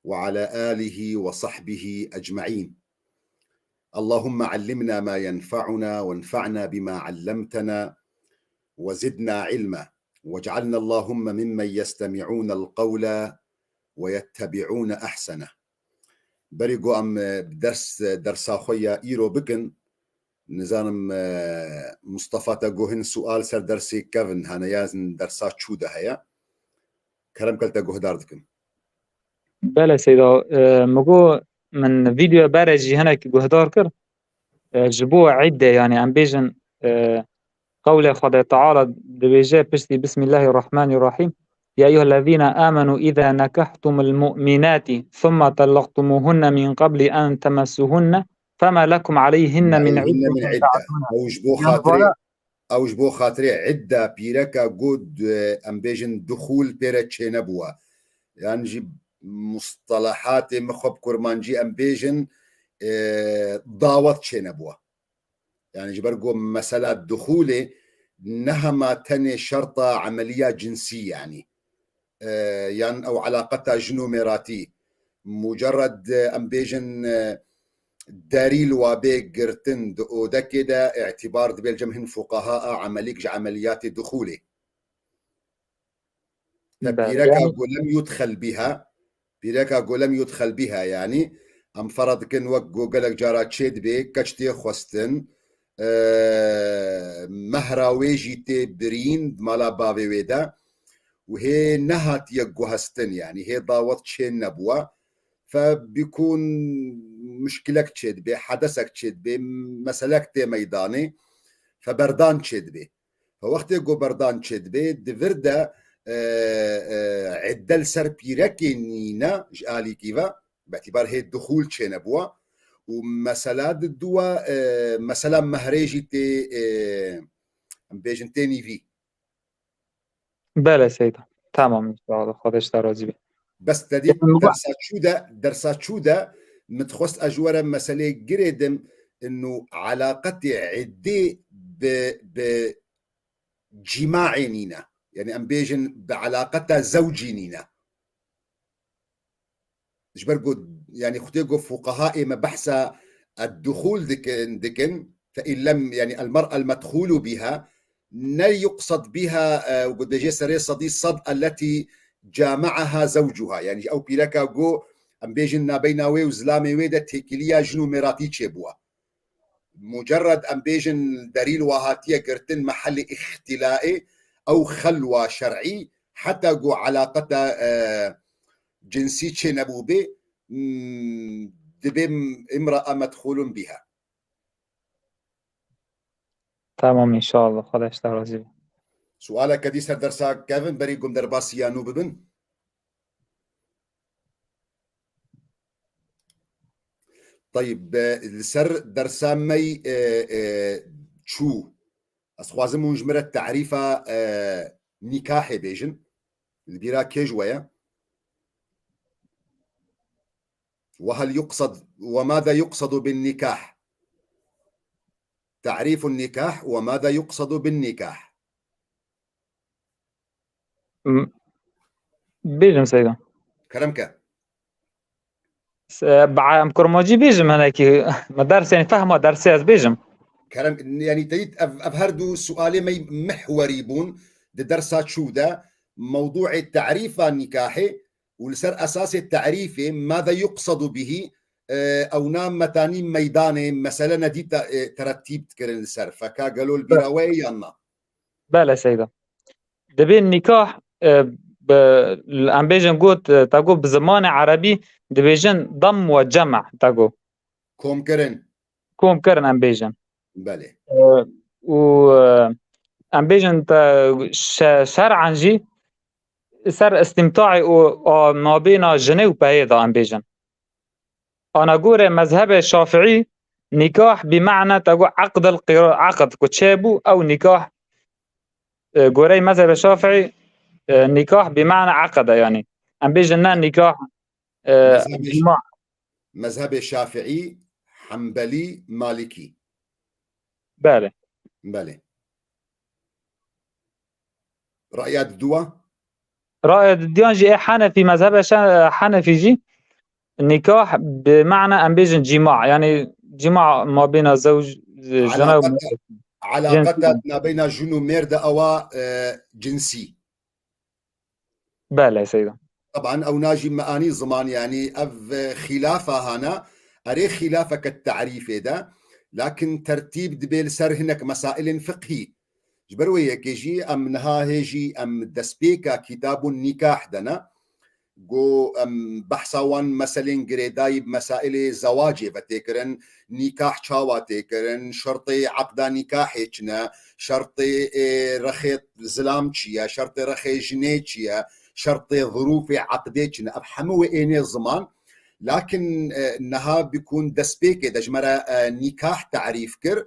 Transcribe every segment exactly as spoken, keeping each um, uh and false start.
وعلى آله وصحبه أجمعين. اللهم علمنا ما ينفعنا وانفعنا بما علمتنا وزدنا علما واجعلنا اللهم ممن يستمعون القول ويتبعون أحسنه. Berî ku em, e, ders, dersa xwe ya îro bikin, nizanim, e, Mustafa te got hin sual ser dersê kevin hene ya dersa çû de heye. Kerem kel te guhdar dikim. Belê Seyda, e, min got min vîdyoya berê jî hinekî guhdar kir. E, ji bo îdde, yani em bêjin, e, qewlê Xwedê Teala dibêje piştî Bismillahirrahmanirrahim. يا أيها الذين آمنوا إذا نكحتم المؤمنات ثم طلقتموهن من قبل أن تمسوهن فما لكم عليهن من عدة تعتدونها. Ew ji bo xatirê, ew ji bo xatirê idda pîreka got, e, em bêjin duxûl pê re çênebûwa. Yan jî mustalahatê min xwe bi kurmancî em bêjin, e, dawet çênebûwa. Yani ji ber ku mesela duxûlê ne hema tenê şerta emeliya cinsî yani. E, yan ew elaqeta jin û mêratî. Mucerred, e, em bêjin, e, derîl wa bê girtin di odekê de îtibar dibe li cem hin fuqaha a emelîk ji emeliyatê duxûlê. Te Belê. Pîreka Yani ku lem yudxel biha, pîreka ku lem yudxel biha, yani, em fera dikin wek ku gelek cara çê dibe, keç tê xwestin, e, mehra wê jî tê birîn di mala bavê wê de û hê nehatiye guhestin, yani, hê dawet çê nebûwa. Fe bikûn mişkilek çê dibe, hedesek çê dibe, meselek tê meydanê, fe berdan çê dibe. Wextê ku berdan çêdibe, di vir de, e, e, idde li ser pîrekê nîne ji alîkî ve, betîbar hê dixûl çênebûwa û mesela di dû e, mesela mehrê jî tê, e, em bêjin tê nîvî. Belê Seyda. Tamam, inşallah. Xwedê ji te razî be. Bes te dî Yani, dersa çû de, dersa çû de min dixwest ez ji we re meselê girêdim, inu elaqetê îdê bi, bi cîmaê nîne. Yani em bêjin bi elaqeta zewcî nîne. Ji ber ku, yani xwedê ku fuqahaê me behsa ed-duxûl dikin, dikin, fe in lem, yani el-mer'a el-medxûlu biha, ne yuqsad biha, e, ku dibêje serê sedî sed elletî cama'aha zewcuha. Yani ew pîreka ku em bêjin nabeyna wê û zilamê wê de têkiliya jin û mêratî çêbûwa. Mucerred em bêjin delîl wa hatiye girtin mehelê îxtîlaê ew xelwa şer'î heta ku elaqeta, e, cinsî çênebûbê, m, dibê imra'a medxûlun biha. Tamam, inşallah. Xwedê ji te razî be. Sualeke dî ser dersa kevin berî ku em derbasî ya nû bibin. Teyib, e, li ser dersa me yî, e, e, çû. Ez xwazim hûn ji min re tarîfa, e, nîkahê bêjin. Li bîra kê ji we ye? Ve hel yuqsad, ve mada yuqsadu bin nikah? Tarîfun nikah ve mada yuqsadu bin nikah? M-, bêjim Seyda. Kerem ke. S-, e, ba-, em kurmancî bêjim hinekî. Me ders, yani fehma dersê ez bêjim. Kerem, yani te dît ev, ev her du sualê me mihwerî bûn di dersa çû de, mewdûê tarîfa nîkahê û li ser esasê tarîfê mada yuqsadu bihî, e, ewna metanî meydanê mesele nedîta, e, teretîb dikirin li ser. Feka gelo li bîra we ye yan na? Belê Seyda. Dibê nîkah, e, bi, em bêjin got, e, te got bi zimanê erebî dibêjin dam we cema, te got. Komkirin. Komkirin em bêjin. Belê. E, û, e, em bêjin te şe-, şer'an jî ser îstîmtaê û a nabêna jinê û peyê de em bêjin. Ana gorê mezhebê Şafiî, nîkah bi ma'na te got eqd el qira-, eqd ku çêbû, ew nîkah, e, gorey mezhebê Şafiî, e, nîkah bi ma'na eqd e, yani. Em bêjin ne nîkah, e, Mezhebê cima. Mezhebê Şafiî, Hembelî, Malikî. Belê. Belê. Raya diduwa? Raya diduyan jî ê Henefî, mezhebe şe-, Henefî jî, Nikah bi mana em bêjin cîma, yani cîma mabêna zewj, jina û Eleqeta, eleqeta nabeyna jin û mêrd ewa, e, cinsî. Belê seyda. Taban ew najî me anî ziman, yani ev, e, xîlafa hana, erê xîlafeke tarîfê de, lakin tertîb dibê li ser hinek mesailên fiqhî. Ji ber wê yekê jî em niha hê jî em destpêka kitabûn nîkah de ne. Go em behsa wan meselên girêdayî bi mesailê zewacê ve tê kirin, nîkah çawa tê kirin, şertê eqda nîkahê çi ne, şertê, ê, rexê zilam çi ye, şertê rexê jinê çi ye, şertê zirûfê eqdê çi ne. Ev hemû wê ênê ziman. Lakin, e, niha bikûn destpêkê de ji me re, e, nîkah tarîf kir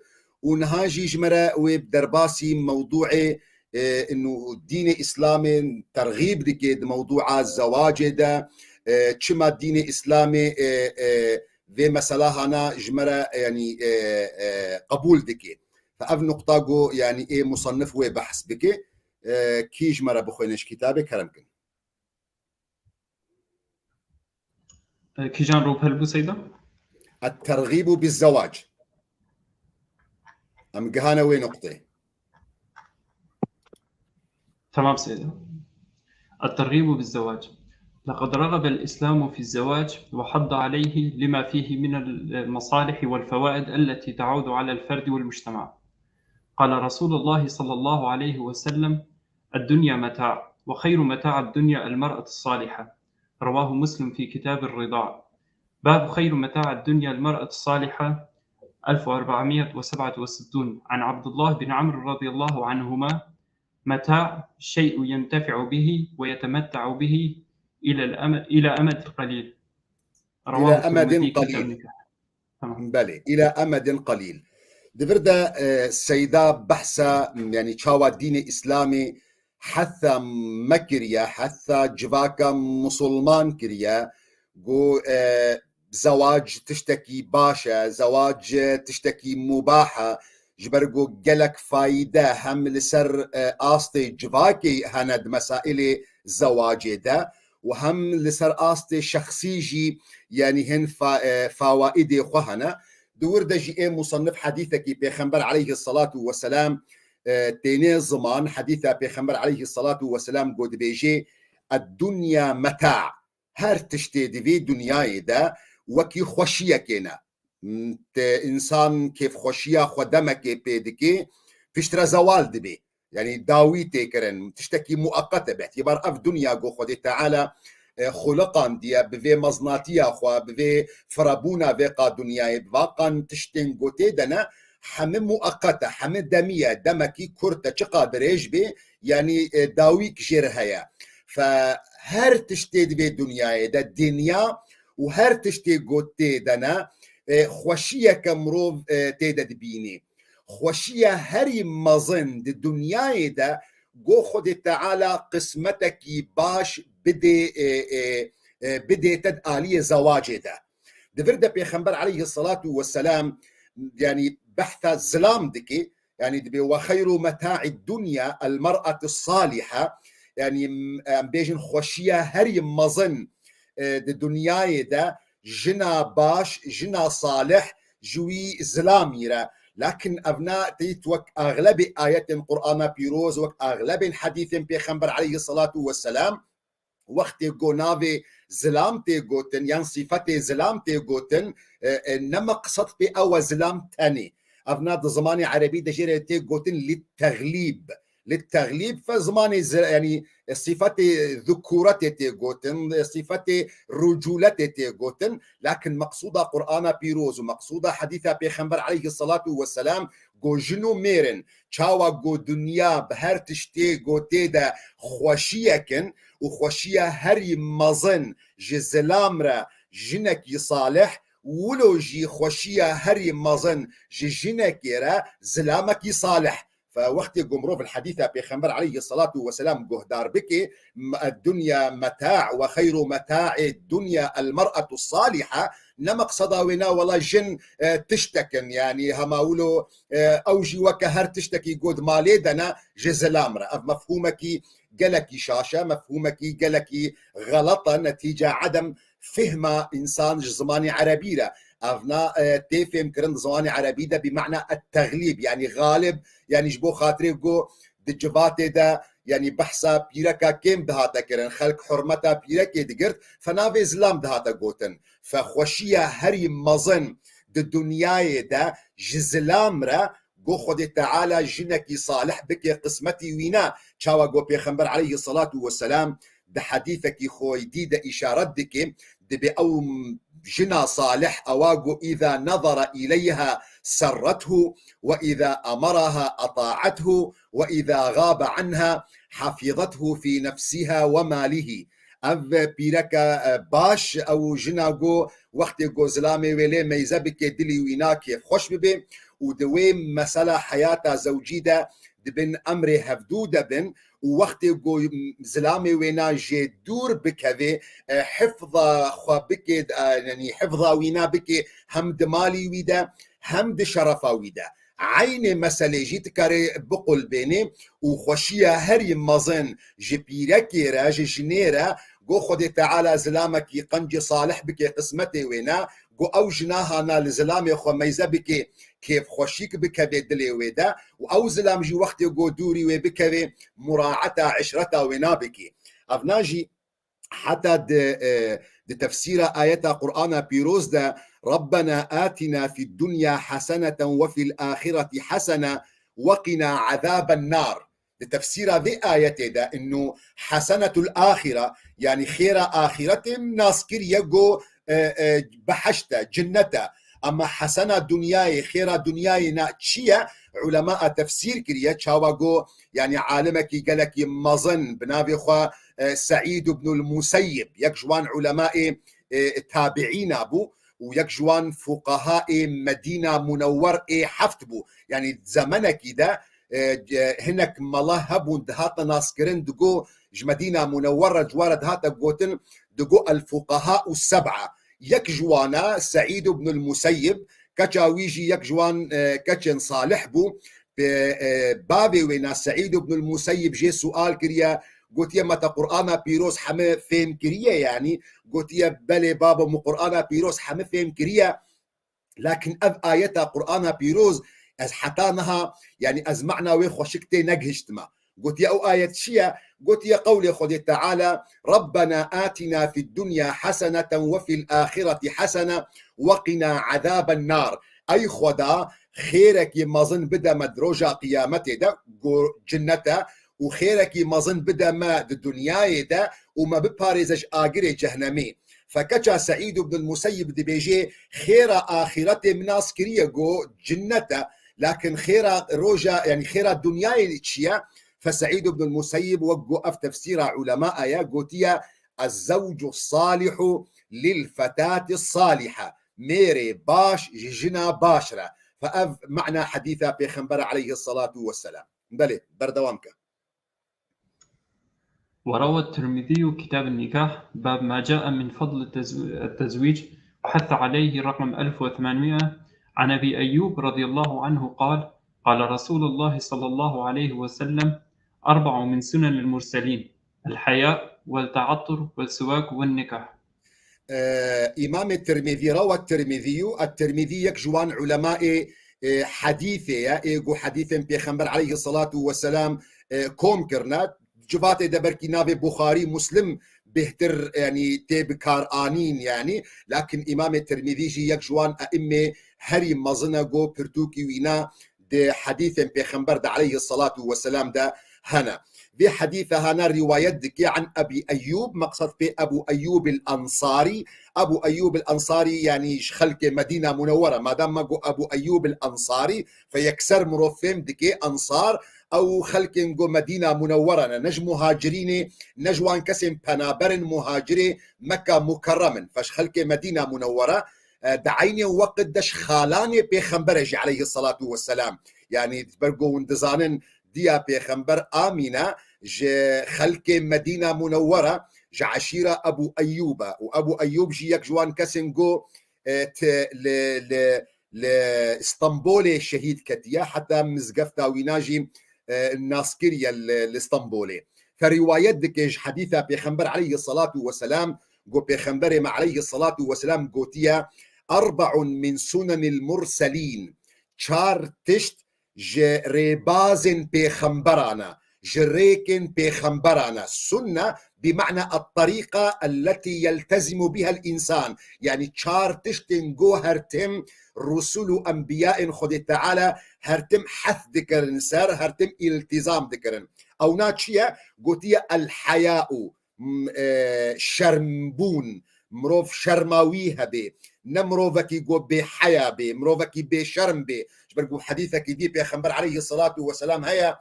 û niha jî ji me re wê bi derbasî mewdûê, e, inu dînê Îslamê terxîb dike di mewdûa zewacê de, e, çima dînê Îslamê, e, e, vê mesela hana ji me re, e, yanî, e, e, qebûl dike. Fe ev nuqta go, yanî ê musannif wê behs bike. E, kî ji me re bixwêne ji kitabê kerem kin. E, kîjan rûpel bû seyda? الترغيب بالزواج. Em gihane wê nuqtê. Tamam seyda. الترغيب بالزواج. لقد رغب الإسلام في الزواج وحض عليه لما فيه من المصالح والفوائد التي تعود على الفرد والمجتمع. قال رسول الله صلى الله عليه وسلم: الدنيا متاع، وخير متاع الدنيا المرأة الصالحة. رواه مسلم في كتاب الرضاع. باب خير متاع الدنيا المرأة الصالحة، ألف وأربعمائة وسبعة وستون، عن عبد الله بن عمرو رضي الله عنهما: متاع شيء ينتفع به ويتمتع به إلى الأم-، إلى أمد قليل. رواه إلى أمد الترمذي، كتاب قليل. النكاح. Tamam. Belê. إلى أمد قليل. Di vir de, e, Seyda behsa, yani çawa dînê Îslamê hetha me kiriye, hetha civaka musulman kiriye, go, e, zewac tiştekî baş e, zewac tiştekî mubah e, ji ber go gelek fayde hem li ser, e, astê civakê hene di mesailê zewacê de û hem li ser astê şexsî jî, yanî hin fa-, e, fawaidê xwe hene. Di wir de jî ê musannif hedîsekî Pêxember aleyhisselatu vesselam, e, tênê ziman, hedîsa Pêxember aleyhisselatu vesselam go dibêjê, "Eddunya meta." Her tiştê di vê dinyayê de wekî xweşiyekê ne. M-, te însan kêfxweşiya xwe demekê pê dike, piştre zewal dibe. Yanî dawî tê kirin, tiştekî mueqet e. Bi îtîbar ev dinya ku Xwedê Teala, e, xuliqandiye, bi vê meznatiya xwe, bi vê firebûna vê qa dinyayê, bi va qan tiştên ku tê de ne, hemî mueqet e, hemî demî ye, demekî kurt e, çiqa dirêj bê, yanî, e, dawîk jê re heye. Fe her tiştê di vê dinyayê de dinya û her tiştê ku tê de ne, e, xweşiyeke mirov, e, tê de dibînê. Xweşiya herî mezin di dinyayê de go Xwedê Teala qismetekî baş bidê, e, e, e, bidê te di aliyê zewacê de. Di vir de Pêxember aleyhisselatu vesselam, yanî behsa zilam dike, yanî dibê, "Ve xeyru meta'id dunya el mer'atu saliha", yanî em bêjin xweşiya herî mezin, e, di dinyayê de jina baş, jina salih ji wî zilamî re. Lakin ev ne teyît wek axlebê ayetên Qur'ana Pîroz, wek axlebên hedîsên Pêxember aleyhisselatu vesselam, wextê go navê zilam tê gotin, yan sîfetê zilam tê gotin, e, e, ne meqsed pê ew e zilam tenê. Ev na di zimanê erebî de jê re tê gotin lî texlîb. Lî texlîb fe zimanê zi-, yanî, e, sîfetê zukûretê tê gotin, e, sîfetê rûcûletê tê gotin. Lakin meqsûda Qur'ana Pîroz û meqsûda hedîsa Pêxember aleyhisselatu vesselam go jin û mêr in. Çawa go dinya bi her tiştê go tê de xweşiyek in û xweşiya herî mezin ji zilam re jinekî salih, wilo jî xweşiya herî mezin ji jinekê re zilamekî salih. Fe wextê ku mirov li hedîsa Pêxember aleyhisselatu vesselam guhdar bike, m-, "Eddunya meta' ve xeyru meta'ê dunya el mer'atu saliha", ne meqseda wê na wela jin, e, tiştek in, yanî hema wilo, e, ew jî weke her tiştekî ku di malê de ne ji zilam re. Ev mefhûmekî gelekî şaş e, mefhûmekî gelekî xelet e, netîca edem fihma însan ji zimanê erebî re. Evna, e, tê fêmkirin di zimanê erebî de bi mana et-teglîb, yanî galib, yanî ji bo xatirê ku di civatê de, yanî behsa pîreka kêm dihate kirin, xelk hurmeta pîrekê digirt, fe navê zilam dihate gotin. Fe xweşiya herî mezin di dinyayê de ji zilam re, go Xwedê Teala jinekî salih bike qismetî wî ne. Çawa go Pêxember aleyhissalatu vesselam di hedîsekî xwe dî de îşaret dike, dibê ew jina salih ewa go, "Îza nazara îleyha serrethu, ve îza emeraha eta'ethu, ve îza gabe anha hafizathu fî nefsiha ve malihî." Ev pîreke, e, baş, ew jina go wextê go zilamê wê lê meyze bike, dilî wî na kêfxweş bibe û di wê mesela heyata zewcî de di bin emrê hevdû de bin û wextê go zilamê wê na jê dûr bikeve, e, hifza xwe bike, e, yanî hifza wî na bike hem di malî wî de hem di şerefa wî de. Eynê meselê jî dikarê biqulbênê û xweşiya herî mezin ji pîrekê re, ji jinê re, go Xwedê Teala zilamekî qencî salih bike qismetê wê ne, go ew jina hana li zilamê xwe meyze bike, kêfxweşîk bikeve dilê wê de û ew zilam jî wextê go dûrî wê bikeve, muraeta îşreta wê nabike. Evna jî heta di, e, di tefsîra ayeta Qur'ana pîroz de, "Rabbena atina fid dunya haseneten ve fil ahireti hasene ve qina azaben nar." Di tefsîra vê ayetê de, innu hasenetul ahira, yanî xêra axiretê nas kiriye go, e, e, behişt e, cinnet e. Ama hesena dinyayê, xêra dinyayê na çi ye? Ulema tefsîr kiriye, çawa go, yanî alimekî gelekî mezin, bi navê xwe, e, Seîd ibnul Museyyib, yek ji wan ulemayê, e, tabiîna bû û yek ji wan fuqahaê Medîna Munewwer ê heft bû. Yanî zemenekî de, e, ce-, hinek mela hebûn, dihate naskirin, digo ji Medîna Munewwer re, ji we re dihate gotin, digo el fuqaha u seb'a. Yek ji wana Seîd ibnul Museyyib, keça wî jî yek ji wan, e, keçên salih bû. Pe-, e, bavê wê na Seîd ibnul Museyyib jê sual kiriye, gotiye, "Me te Qur'ana pîroz heme fêm kiriye, yanî?" Gotiye, "Belê babo, min Qur'ana pîroz heme fêm kiriye. Lakin ev ayeta Qur'ana pîroz ez heta niha, yanî ez mana wê xweşik tê negihiştime." Gotiye, "Ew ayet çi ye?" Gotiye, qewlê Xwedê Teala, "Rabbena atina fid dunya haseneten ve fil ahireti hasene ve qina azaben nar." Ey Xweda, xêrekî mezin bide me di roja qiyametê de, go cinnet e, û xêrekî mezin bide me di dinyayê de û me biparêze ji agirê cehnemê. Fekeça Seîd ibn Museyyib dibêjê, xêra axiretê min nas kiriye go cinnet e, lakin xêra roja, yanî xêra dinyayê çi ye? Fe Seîd ibn Museyyib wek go ev tefsîra ulema ye, gotiye, "Ez-zewcu salihu lil fetati saliha." Mêrê baş ji jina baş re. Fe ev mana hedîsa Pêxember aleyhissalatu vesselam. Belê, berdewam ke. وروى الترمذي كتاب النكاح باب ما جاء من فضل التزو-، التزويج وحث عليه رقم ألف وثمانمائة عن أبي أيوب رضي الله عنه قال: قال رسول الله صلى الله عليه وسلم: أربع من سنن المرسلين: الحياء والتعطر والسواك والنكاح. Îmamê Tirmîzî, rewa Tirmîzî û Tirmîzî yek ji wan ulemayê, e, hedîsê ye, ê ku hedîsên Pêxember aleyhissalatu vesselam, e, kom kirine. Civatê de belkî navê Buxarî, Muslim bêhtir, yanî tê bi kar anîn yanî. Lakin Îmamê Tirmîzî jî yek ji wan e'immê herî mezin e ku pirtûkî wîna di hedîsên Pêxember de aleyhissalatu vesselam de hene. Vê hedîse hana rîwayet dike an Ebî Eyyûb, meqsed pê Ebû Eyyûb el Ensarî. Ebû Eyyûb el Ensarî, yanî ji xelkê Medîna Munewwere. Madem me got Ebû Eyyûb el Ensarî, fe yekser mirov fêm dike Ensar, ew xelkên got Medîna Munewwere ne, ne ji muhacirînê, ne ji wan kesên penaberên muhacirê Mekka Mukerrem in. Fe ji xelkê Medîna Munewwere, e, di eynê weqt de ji xalanê Pêxemberê jî aleyhissalatu vesselam. Yanî ber ku hûn dizanin, diya Pêxember Amîne ji xelkê Medîna Munewwere, ji eşîra Ebû Eyyûb e. Û Ebû Eyyûb jî yek ji wan kesên ku, e, ti-, li, li, li Stenbolê şehîd ketiye, heta mizgefta wîna jî, e, nas kiriye li, li Stenbolê. Fe rîwayet dike ji hedîsa Pêxember aleyhissalatu vesselam, Got Pêxemberê me aleyhi salatu ve selam gotiye, "Erbe'un min sunenil murselîn." Çar tişt ji rêbazên pêxemberan e, ji rêkên pêxemberan e. Sunne bi mana et-terîqa elletî yeltezimu bihel însan. Yanî çar tiştên go her tim rusul û enbiyayên Xwedê Teala her tim hes dikirin ser, her tim îltizam dikirin. Ewna çi ye? Gotiye el-heya'u, m-, e, şermbûn, mirov şerma wî hebe, ne mirovekî go bêheya bê, mirovekî bêşerm bê. Ji ber ku hedîsekî dî Pêxember aleyhi salatu ve selam heye,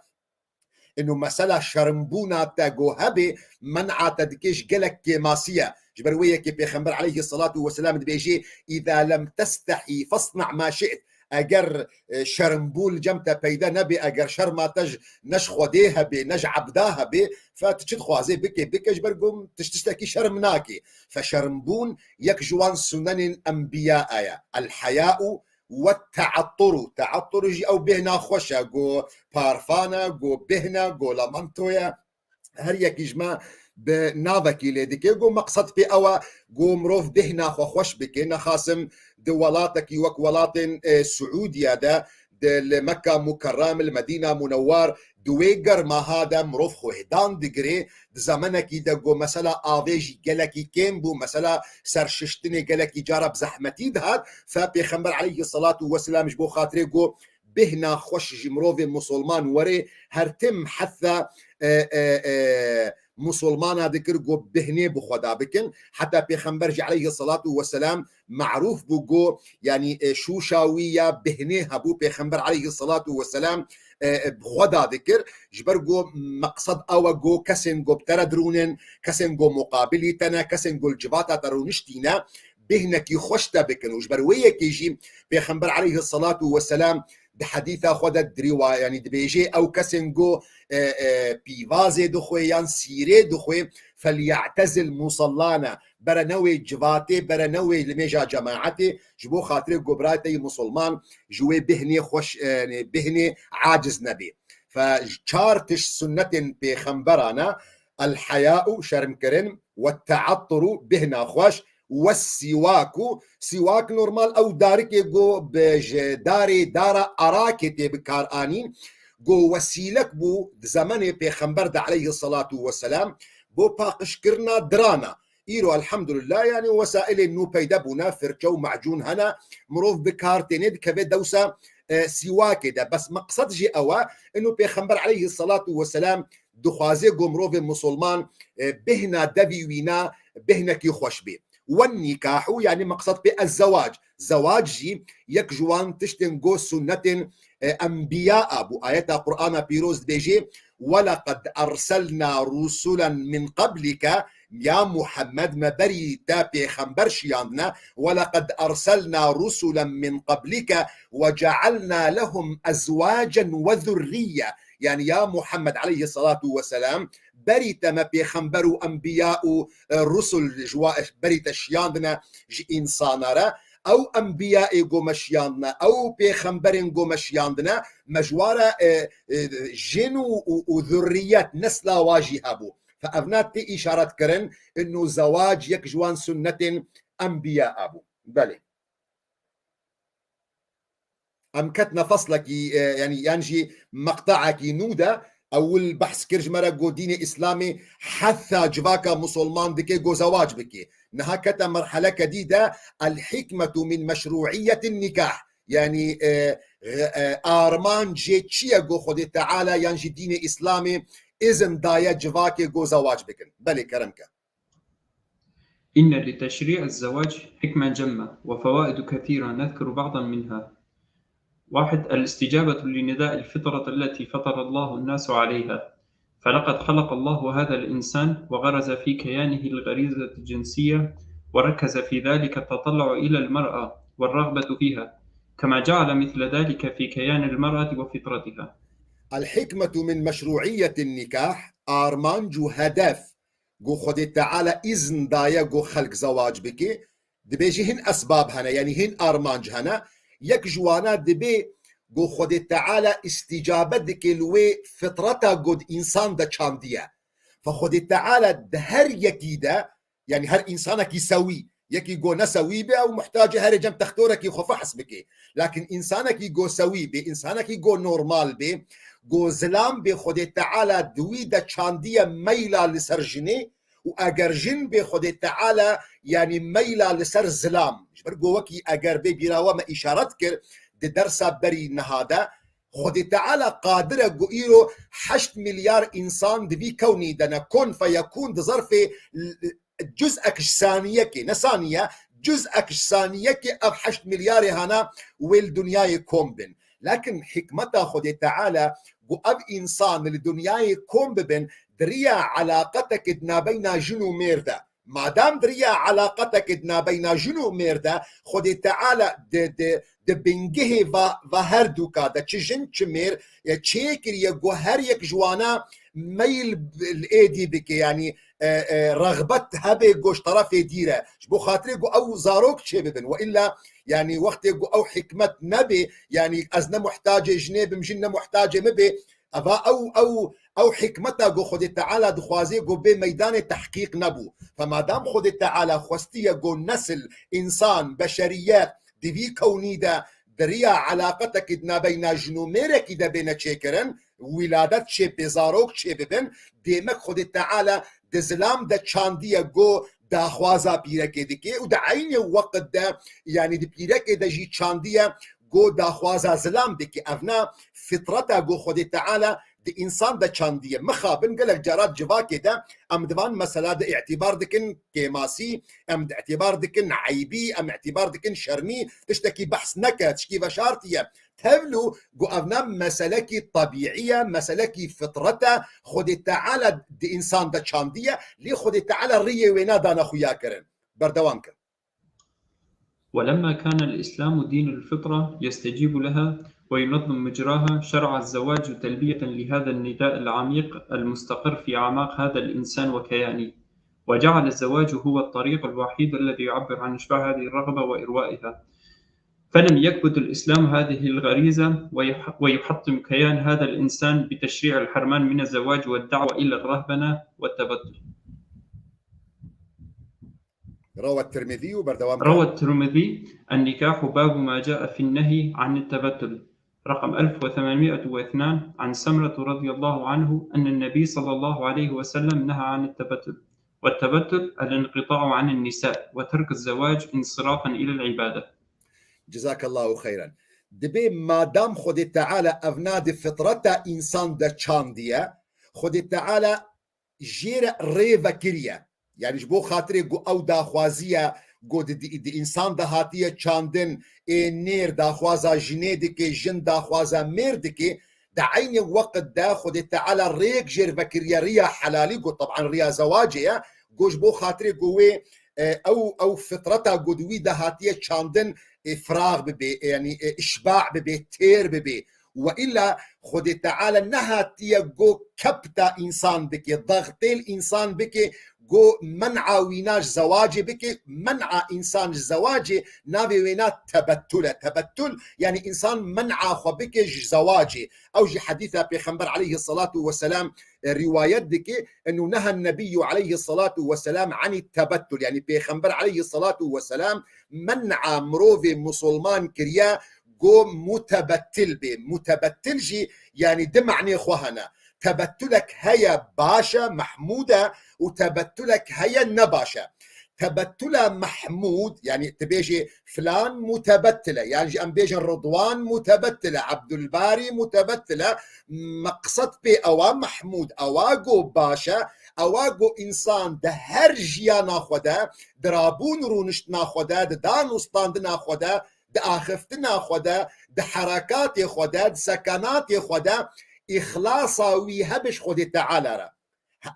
inu mesela şermbûna te go hebe, men'a te dike ji gelek kêmasî ye. Ji ber wê yekê Pêxember aleyhi salatu ve selam dibêje, "Îza lem testehî fasna' ma şi't." Eger, e, şermbûn li cem te peyda nebe, eger şerma te ji, ne ji Xwedê hebe, ne ji ebda hebe, fe tu çi dixwazê bike, bike, ji ber ku tu ji tiştekî şerm nakî. Fe şermbûn yek ji wan sunenên enbiya ye. El-heya'u ve te'atturu. Te'atturu jî ew bêhna xweş e, go parfan e, go bêhn e, go lamanto ye. Her yekî ji me bi navekî lê dike. Go meqsed pê ew e, go mirov bêhna xwe xweş bike. Nexasim di welatekî wek welatên, e, Siûdiye de, di, li Mekka Mukerrem, li Medîna Munewwar, di wê germa ha de mirov xwe hêdan digire. Di zemenekî de go mesela avê jî gelekî kêm bû, mesela serşiştinê gelekî cara bi zehmetî dihat. Fe Pêxember aleyhi salatu ve selam ji bo xatirê go bêhna xweş ji mirovê musulman were, her tim hesa, e, e, e, musulmana dikir ku bêhnê bi xwe da bikin. Heta Pêxember jî aleyhi salatu ve selam merûf bû ku, yanî, e, şûşa wî ya bêhnê hebû, Pêxember aleyhi salatu ve selam, e, e, bi xwe da dikir. Ji ber ku meqsed ew e ku kesên ku bi te re dirûn in, kesên ku muqabilî te ne, kesên ku li civata te rûniştî ne, bêhnekî xweş te bikin. Û ji ber wê yekê jî Pêxember aleyhi salatu ve selam di hedîsa xwe de diriwa, yanî dibêje, ew kesên ku, e, e, pîvazê dixwe yan sîrê dixwe, "Felya'tezil musallana." Bere newê civatê, bere newê limêja cemaetê, ji bo xatirê ku birayê te yî musulman ji wê bêhnê xweş, e, yanî bêhnê aciz nebê. Fe çar tişt sunnetên pêxemberan e, el-heya'u, şermkirin, ve te'atturu, bêhna xweş, ve siwaku, siwak normal ew darikê ku bi ji darê dara arakê tê bikaranîn, ku wesîlek bû di zemenê Pêxember de aleyhi salatu ve selam bo paqijkirina dirana. Îro elhamdulillah, yanî wesailên nû peyda bûne, firçe û macûn hene, mirov bi kar têne dikeve dewsa, e, siwakê de. Bes meqsed jî ew e, inu Pêxember aleyhi salatu ve selam dixwaze ku mirovê musulman, e, bêhna devî wîna bêhnekî xweş bê. Wen nîkahu, yanî meqsed pê ez zewac. Zewac jî yek ji wan tiştên ku sunnetên, e, enbiya a bû. Ayeta Qur'ana pîroz dibêje, "Weleqed erselna rusulen min qablike", ya Muhammed, me berî te pêxember şiyandine, "Weleqed erselna rusulen min qablike ve cealna lehum ezwacen ve zurriye." Yanî ya Muhammed aleyhi salatu ve selam, berî te me pêxember û enbiya û, e, rusul ji wa, berî te şiyandine ji însana re. Ew enbiyayê ku me şiyandine, ew pêxemberên ku me şiyandine, me ji wa re, e, e, jin û, û, û zurriyet, nesla wa jî hebû. Fe evna tê îşaret kirin, inu zewac yek ji wan sunnetên enbiya a bû. Belê. Em ketne feslekî, e, yanî, yan jî meqtaekî nû de, ewil behs kir ji me re, got dînê Îslamê hesa civaka musulman dike, got zewac bike. Niha kete merheleke dî de, el-hikmetu min meşru'iyetin nikah. Yanî, e, e, armancê çi ye, got Xwedê Teala yan jî dînê Îslamê izin daye civakê, got zewac bikin. Belê, kerem ke. إن لتشريع الزواج حكما جمة وفوائد كثيرة نذكر بعضا منها. واحد، الاستجابة لنداء الفطرة التي فطر الله الناس عليها، فلقد خلق الله هذا الإنسان وغرز في كيانه الغريزة الجنسية وركز في ذلك التطلع إلى المرأة والرغبة فيها، كما جعل مثل ذلك في كيان المرأة وفطرتها. الحكمة من مشروعية النكاح، armanc û hedef ku Xwedê Teala îzn daye ku xelk zewac bike, dibêje hin esbab hene, yanî hin armanc hene. Yek ji wana dibê ku Xwedê Teala îstîcabe dike li wê fitreta ku di însan de çandiye. Fe Xwedê Teala di her yekî de Yanî her însanekî sewî, yekî go ne sewî be, ew muhtacê herê cem textorekî xwe fehs bike. Lakin însanekî go sewî be, însanekî go normal be, go zilam be, Xwedê Teala di wî de çandiye meyla li ser jinê û eger jin be Xwedê Teala, yanî meyla li ser zilam. Ji ber go wekî eger bê bîra we me îşaret kir di dersa berî niha de, Xwedê Teala qadir e ku îro heşt milyar însan di vî kewnî de ne. Kun feyekun di zerfê cuz'ek ji saniyekê, ne saniye, cuz'ek ji saniyekê ev heşt milyarê hana wê li dinyayê kom bin. Lakin hikmeta Xwedê Teala ku ev însan li dinyayê kom bibin, di riya elaqetekê di nabeyna jin û mêr de. Madam di riya elaqetekê di nabeyna jin û mêr de, Xwedê Teala di, di, di bingehê va, va her duka de, çi jin, çi mêr, e, çêkiriye ku her yek ji wana meyl li êdî bike, yanî, e, e, rexbet hebe ku ji terefê dî re. Ji bo xatirê ku ew zarok çêbibin. We illa, yanî wextê ku ew hikmet nebe, yanî ez ne muhtacê jinê bim, jin ne muhtacê min be, eva ew, ew, ew hikmeta ku Xwedê Teala dixwaze ku bê meydanê tehqîq nebû. Fe madam Xwedê Teala xwestiye ku nesil, însan, beşeriyet di vî kewnî de di riya elaqetekî di nabeyna jin û mêrekî de bêne çêkirin, wîladet çê bê, zarok çê bibin, demek Xwedê Teala di zilam de çandiye ku daxwaza pîrekê dike û di eynê weqt de, yanî di pîrekê de jî çandiye ku daxwaza zilam dike. Evna fitreta ku Xwedê Teala di însan de çandiye. Mixabin gelek carat civakê de em di van mesela de îtîbar dikin kêmasî, em di îtîbar dikin eybî, em îtîbar dikin şermî, tiştekî behs neke, tişkî veşartiye. Tevlû ku evna meselekî tebîî ye, meselekî fitret e, Xwedê Teala di însan de çandiye, lê Xwedê Teala riyê wê nadane xuya kirin. Berdewam ke. ولما كان الإسلام دين الفطرة يستجيب لها وينظم مجراها، شرع الزواج تلبية لهذا النداء العميق المستقر في أعماق هذا الإنسان وكيانه، وجعل الزواج هو الطريق الوحيد الذي يعبر عن إشباع هذه الرغبة وإروائها، فلم يكبت الإسلام هذه الغريزة ويح-، ويحطم كيان هذا الإنسان بتشريع الحرمان من الزواج والدعوة إلى الرهبنة والتبتل. روى الترمذي، وبردوام روى الترمذي: النكاح باب ما جاء في النهي عن التبتل، رقم ألف وثمانمائة واثنان، عن سمرة رضي الله عنه أن النبي صلى الله عليه وسلم نهى عن التبتل، والتبتل الانقطاع عن النساء وترك الزواج انصرافا إلى العبادة. جزاك الله خيرا. Dibê madam Xwedê Teala evna di fitreta însan de çandiye, Xwedê Teala jê re rê vekiriye. Yanî ji bo xatirê ku ew daxwaziye ku di, di, di însan de hatiye çandin, ê nêr daxwaza jinê dike, jin daxwaza mêr dike, di eynê weqt de Xwedê Teala rêk jêr vekiriye, riya helalî ku teban riya zewacê ye, ku ji bo xatirê ku wê, e, ew, ew fitreta ku di wî de hatiye çandin, e, firaq bibe, e, yanî, e, îşba bibe, têr bibe. Ve illa Xwedê Teala nehatiye go kepta însan bike, dextêl însan bike, go men'a wîna ji zewacê bike, men'a însan ji zewacê navê wêna tebettul e. Tebettul, yanî însan men'a xwe bike ji zewacê. Ew jî hedîsa Pêxember aleyhisselatu vesselam, e, rîwayet dike, ennu neha nebiyyu aleyhisselatu vesselam anî tebettul. Yanî Pêxember aleyhisselatu vesselam men'a mirovê musulman kiriye, go mutebettil bê. Mutebettil jî, yanî, di manê xwe hene. Tebettulek heye baş e, mehmûd e, û tebettulek heye ne baş e. Tebettula mehmûd, yanî tu bêjê filan mutebettil e, yan jî em bêjin Ridwan mutebettil e, Ebdulbarî mutebettil e, meqsed pê ewa mehmûd, ewa go baş e, ewa go însan di her jiyana xwe de, di rabûn rûniştina xwe de, di dan û standina xwe de, di axiftina xwe de, di herekatê xwe de, di sekenatê xwe de îxlasa wî hebe ji Xwedê Teala re.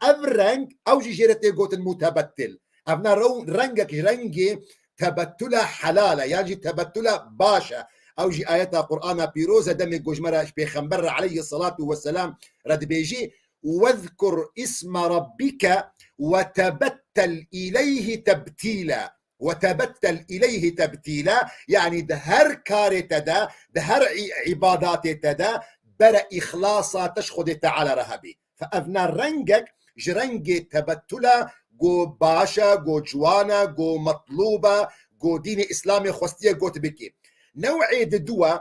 Ev reng, ew jî jê re tê gotin mutebettil. Evna rew-, rengek ji rengê tebettula helal e, yan jî tebettula baş e. Ew jî ayeta Qur'ana pîroz e, demê ku ji me re, ji Pêxember re aleyhisselatu vesselam re dibêjî, "Wezkur isme rabbike ve tebettel ileyhi tebtîla." Ve tebettel ileyhi tebtîla, yanî di her karê te de, di her î-, îbadatê te de, bere îxlasa te ji Xwedê Teala re hebî. Fe evna rengek ji rengê tebettula go baş e, go ciwan e, go metlûb e, go dînê Îslamê xwestiye got bikê. New'ê di dû e,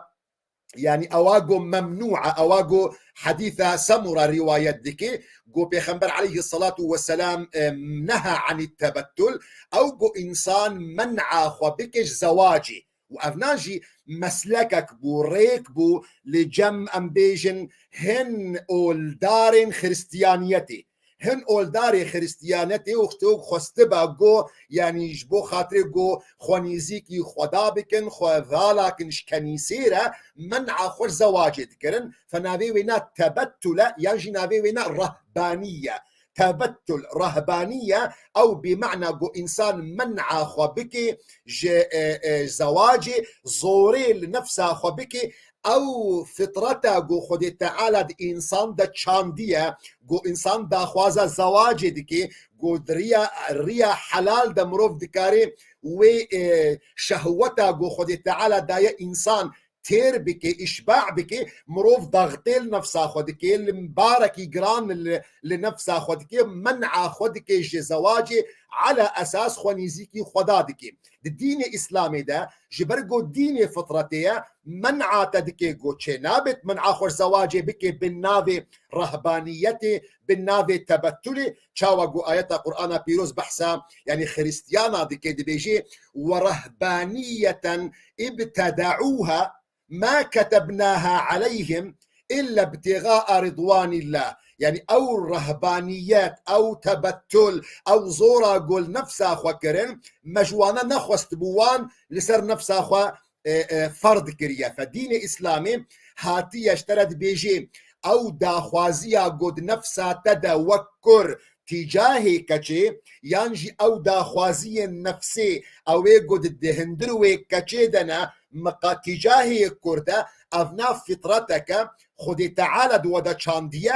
yanî ewa go memnû e, ewa go hedîsa Semura rîwayet dike, go Pêxember aleyhisselatu vesselam, e, neha anî tebettul, ew go însan men'a xwe bike ji zewacê. Û evna jî meslekek bû, rêk bû li cem, em bêjin, hin oldarên Xiristiyaniyetê. Hin oldarê Xiristiyanetê û xwestiba go, yanî ji bo xatirê go xwe nêzîkî Xweda bikin, xwe valakin ji kenîsê re, men'a xwe ji zewacê dikirin. Fe navê wê ne tebettul e, yan jî navê wê ne rehbanî ye. Tebettul, rehbanî ye, ew bî mena go însan men'a xwe bike ji, e, e, zewacê, zorê li nefsa xwe bike, ew fitreta go Xwedê Teala di însan de çandiye, go însan daxwaza zewacê dike, go di riya, riya helal de mirov dikare wê, e, şehweta go Xwedê Teala daye însan têr bike, îşba bike, mirov daxtê li nefsa xwe dike, li barekî giran li, li nefsa xwe dike, men'a xwe dike ji zewacê, ala esas xwe nêzîkî Xweda dike. Di dînê Îslamê de ji ber go dînê fitretê ye, men'a te dike go çê nabêt, men'a xwe ji zewacê bike bin navê rehbaniyetê, bin navê tebettulê, çawa go ayeta Qur'ana pîroz behsa, yanî Xiristiyana dike, dibêje, "Ve rehbaniyeten ibtede'ûha ma ketebnâha aleyhim illa ibtîgâ'a ridwanillah." Yanî ew rehbaniyet, ew tebettul, ew zora go li nefsa xwe kirin, me ji wana nexwestibû wan li ser nefsa xwe, e, e, ferd kiriye. Fe dînê Îslamê hatiye ji te re dibêje, ew daxwaziya go di nefsa te de wek kur tîcahê keçê, yan jî ew daxwaziyên nefsê, ew ê go di, di hundir wê keçê de ne, miqa tîcahê kur de, ev na fitreteke Xwedê Teala di we de çandiye,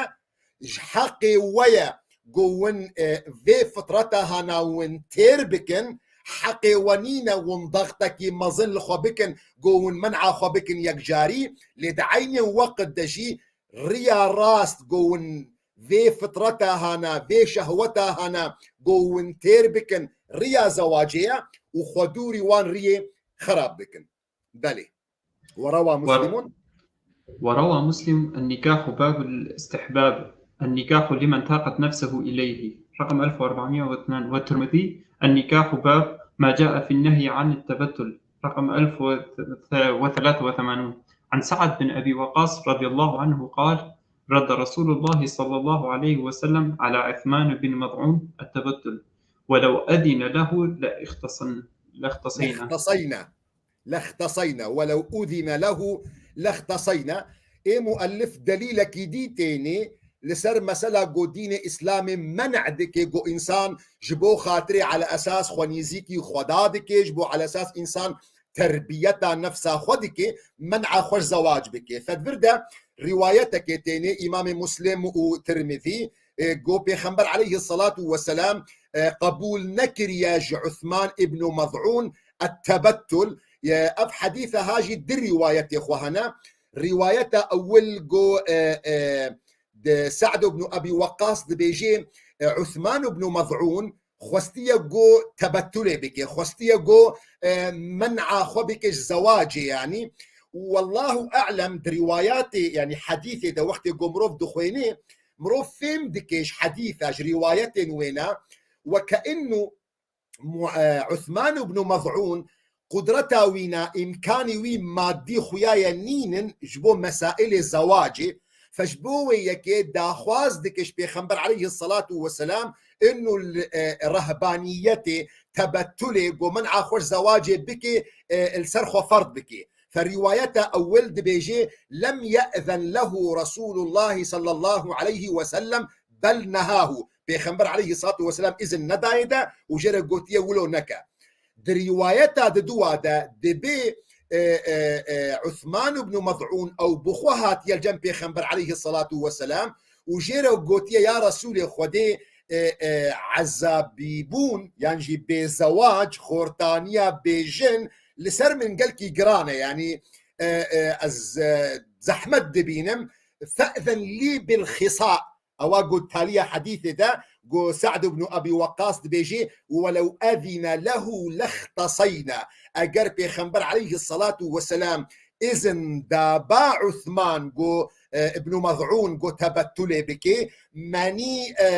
ji heqê we ye go win, e, vê fitreta hana win têr bikin, heqê we nîne win daxtekî mezin li xwe bikin, go win men'a xwe bikin yekcarî, lê di eynê weqt de jî riya rast go win vê fitreta hana, vê şehweta hana go win têr bikin, riya zewacê ye û xwe dûrî wan riyê xerab bikin. Belê. وروى مسلم. وروى مسلم: النكاح باب الاستحباب، النكاح لمن تاقت نفسه إليه، رقم ألف وأربعمائة واثنين، والترمذي: النكاح باب ما جاء في النهي عن التبتل، رقم ألف وثلاثة وثمانون، عن سعد بن أبي وقاص رضي الله عنه قال: رد رسول الله صلى الله عليه وسلم على عثمان بن مظعون التبتل، ولو أذن له لاختصن-، لاختصينا. لاختصينا. لاختصينا. ولو أذن له لاختصينا. Ê muellif delîlekî dî tênê li ser mesela go dînê Îslamê men'a dike go însan ji bo xatirê ala esas xwe nêzîkî Xweda dike, ji bo ala esas însan terbiyeta nefsa xwe dike, men'a xwe ji zewac bike. Fedvir de rîwayetekê tênê Îmamê Muslim û Tirmidî, e, go Pêxember aleyhissalatu vesselam, e, qebûl nekiriye ji Uthman ibn Maz'un et-tebettul. E, ev hedîse ha jî di rîwayetê xwe hene. Rîwayeta ewil go, e, e, di Sa'd ibn Abi Waqqas dibêje, e, Uthman ibn Maz'un xwestiye go tebetulê bike, xwestiye go, e, men'a xwe bike ji zewacê, yanî. Û wallahu a'lem, di rîwayatê, yanî hedîsê de wextê go mirov dixwêne, mirov fêm dike ji hedîsa, ji rîwayetên wêna, weke innu mu-, e, Uthman ibn Maz'un qudreta wî ne, îmkanî wî madî xuya ye nînin ji bo mesailê zewacê. Fe ji bo wê yekê daxwaz dike ji Pêxember aleyhissalatu vesselam, innu li, e, rehbaniyetê, tebettulê, go men'a xwe ji zewacê bike, e, li ser xwe ferd bike. Fe rîwayeta ewil dibêje, "Lem ye'zen lehu Resulullah sallallahu aleyhi ve sellem bel nehahu." Pêxember aleyhissalatu vesselam izin nedaye de û jê re gotiye wilo neke. Di rîwayeta di dûa de dibê, e, e, e, Uthman ibn Maz'un ew bi xwe hatiye li cem Pêxember aleyhissalatu vesselam û jê re gotiye, "Ya Resûlê Xwedê, e, e, ezabîbûn, yan jî bêzewac, xortaniya bêjin li ser min gelkî giran e, yanî, e, e, ez, e, zehmet dibînim, fe'zen lî bil xisa." Ewa got taliya hedîsê de, Go Sa'd ibn Abi Waqqas dibêje, "Welew ezine lehu lextaseyna." Eger Pêxember aleyhissalatu vesselam izin daba Uthman, go, e, Ibn Maz'un, go tebettulê bike, menî, e,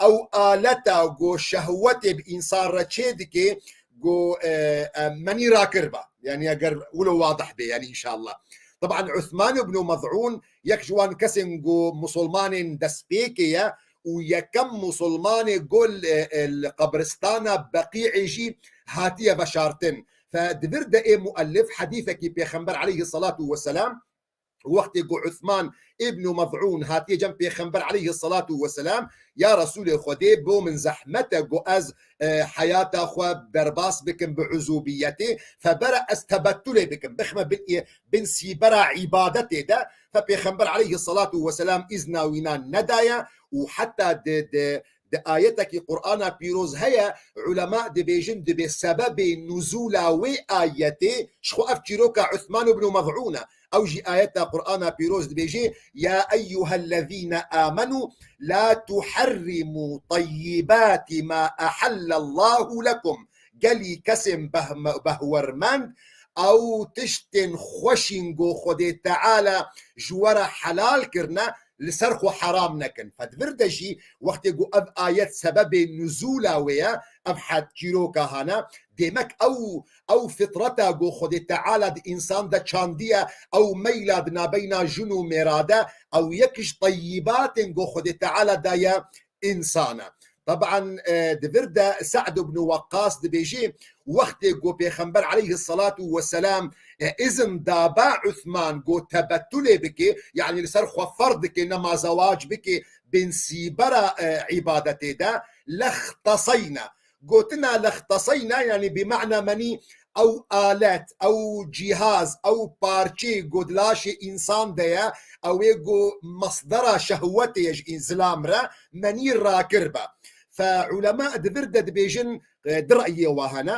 ew aleta, go şehwetê bi însan re çê dike, go, e, e, menî rakirba. Yani eger wilo wadih be, yani inşallah. Taban Uthman ibn Maz'un yek ji wan kesên go musulmanên destpêkê ye û yekem musulmanê go li, e, li qebristana Beqî'ê jî hatiye veşartin. Fe di vir de ê muellif hedîsekî Pêxember aleyhissalatu vesselam, wextê ku Uthman ibn Maz'un hatiye cem Pêxember aleyhissalatu vesselam, "Ya Resûlê Xwedê, bo min zehmet e ku ez, e, heyata xwe derbas bikim bi uzûbiyetê, fe bere ez tebettulê bikim, bixme bin, bin sîbera îbadetê de." Fe Pêxember aleyhissalatu vesselam îzna wîna nedaye û heta di, di, di ayetekî Qur'ana Pîroz heye, ulema dibêjin dibê sebebê nuzûla wê ayetê ji xwe ev çîroka Uthman ibn Maz'un e. Ew jî ayeta Qur'ana Pîroz dibêje, "Ya eyyuhellezîne amenu la tuharrimu tayyibati ma ahallallahu lekum." Gelî kesên behm-, behwermend, ew tiştên xweşîn go Xwedê Teala ji we re helal kirine, li ser xwe heram nekin. Fe di vir de jî wextê ku ev ayet sebebê nuzûla wê ye, ev het çîroka hane, demek ew, ew fitreta ku Xwedê Teala di însan de çandiye, ew meyla di nabeyna jin û mêra de, ew yek ji teyyibatên ku Xwedê Teala daye însan e. Taban, e, di vir de Sa'd ibn Waqqas dibêje, wextê ku Pêxember aleyhissalatu vesselam, e, izin daba Uthman ku tebettulê bike, yani li ser xwe ferz dike, nema zewac bike, bin sîbera, e, îbadetê de, lextaseyna. Gotina lextaseyna, yani bi mana menî ew alet, ew cîhaz, ew parçê ku di laşê însan de ye, ew ê ku mesdera şehwetê ye ji înzilam re, menî rakir be. Fe ulema di vir de dibêjin, e, di reyê wa hene.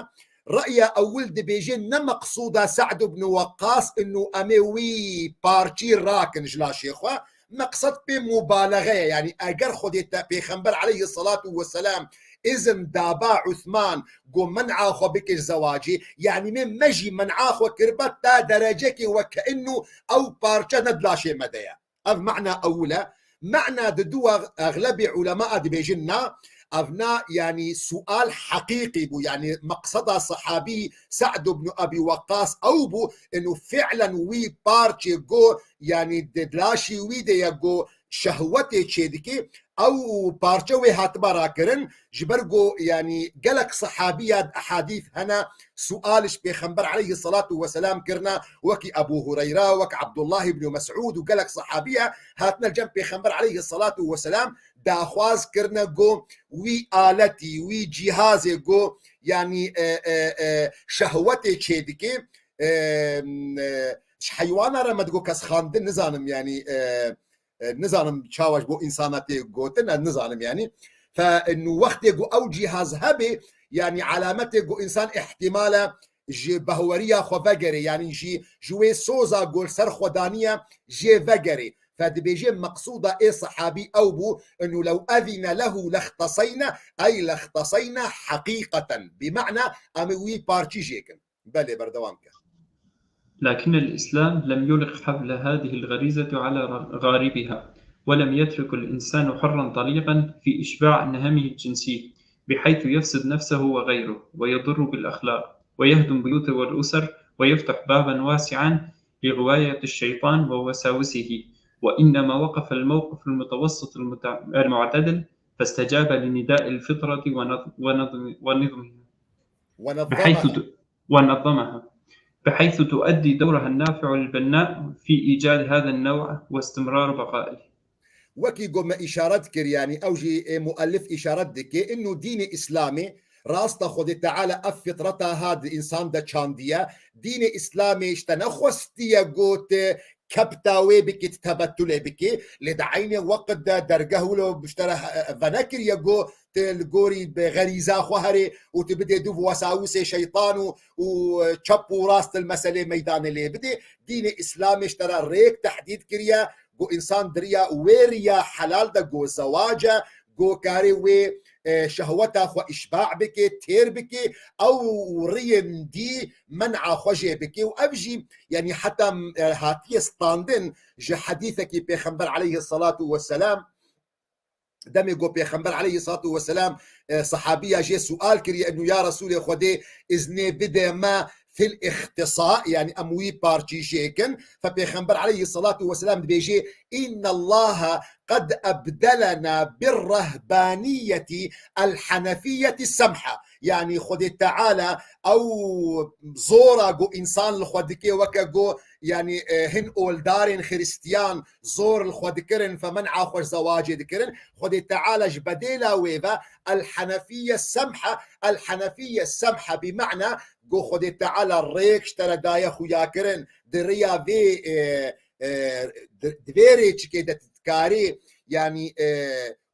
Reya ewil dibêje ne meqsûda Sa'd ibn Waqqas inu em ê wî parçî rakin ji laşê xwe. Meqsed pê mubalexe ye. Yani eger Xwedê te Pêxember aleyhissalatu vesselam izin daba Uthman ku men'a xwe bike ji zewacê, yani me, me jî men'a xwe kiribe ta derecekê weke inu ew parçe ne di laşê me de ye. Ev mana ewil e. Mana di dû, exlebê ulema dibêjin na, ev na, yani sual heqîqî bû. Yani meqseda sehabî Sa'd ibn Abi Waqqas ew bû, inu fi'len wî parçê go, yani di laşî wî de ye go şehwetê çêdike, ew parçe wê hatiba rakirin, ji ber ku, yani, gelek sehabî ya di ehadîth hene, sual ji Pêxember aleyhissalatu vesselam kirine, wekî Ebu Hureyra, wek Abdullah ibn Mes'ud û gelek sehabî ya hatine cem Pêxember aleyhissalatu vesselam daxwaz kirine ku wî aletî, wî cîhazê ku, yani, e, e, e, şehwetê çêdike, e, e, ji heywana re me digo kes xandin, nizanim, yani, e, e, nizanim çawa ji bo însana tê gotin, ez nizanim yani. Fe, e, nû wextê ku ew cîhaz hebe, yani alametê ku însan îhtîmal e ji behweriya xwe vegerê, yani jî ji wê soza ku li ser xwe daniye jê vegerê. Fe dibêje meqsûda ê sehabî ew bû, inu lew ezîne lehu lextaseyne, ey lextaseyne heqîqeten. Bi mana em ê wî parçî jêkin. Belê, berdewam ke. لكن الإسلام لم يلق حبل هذه الغريزة على غاربها، ولم يترك الإنسان حرا طليقا في إشباع نهمه الجنسي، بحيث يفسد نفسه وغيره، ويضر بالأخلاق، ويهدم بيوت والأسر، ويفتح بابا واسعا لغواية الشيطان ووساوسه، وإنما وقف الموقف المتوسط المتع-، المعتدل، فاستجاب لنداء الفطرة ونظ-، ونظم-، ونظمها. بحيث ونظمها. ت-، ونظمها، بحيث تؤدي دورها النافع البناء في إيجاد هذا النوع واستمرار بقائه. Wekî ku me îşaret kir, yanî ew jî ê muellif îşaret dike, inu dînê Îslamê, rast e, Xwedê Teala ev fitreta ha di însan de çandiye. Dînê Îslamê ji te nexwestiye got, kepta wê bikî, tu tebetulê bikî. Lê di eynê weqt de dergeh wilo ji te re he-, venekiriye ku tu li gorî bi xerîza xwe herê û tu bidê dû bi wesawisê şeytan û, û çep û rast li meselê meydanê lê bidê. Dînê Îslamê ji te re rêk tehdîd kiriye ku însan di riya wê riya helal de ku zewac e, ku karê wê, e, şehweta xwe îşba bike, têr bike, ew riyên dî men'a xwe jê bike û ev jî, yanî heta, e, hatiye standin ji hedîsekî Pêxember aleyhissalatu vesselam, demê ku Pêxember aleyhissalatu vesselam, e, sehabiya jê sual kiriye, inu ya Resûlê Xwedê, iznê bide me fil îxtisa, yanî em wî parçî jê kin. Fe Pêxember aleyhissalatu vesselam dibêje, "Innallaha qed ebdelena bir rehbaniyeti el henefiyeti semha." Yanî Xwedê Teala ew zora ku însan li xwe dike weke ku, yanî, e, hin oldarên xiristiyan zor li xwe dikirin, fe men'a xwe ji zewacê dikirin. Xwedê Teala ji bedêla wê ve el henefiye semha, el henefiye semha bi mena ku Xwedê Teala rêk ji te re daye xuya kirin, di riya vê, e, e, di, di vê rêçikê de tu dikarî, yanî, e,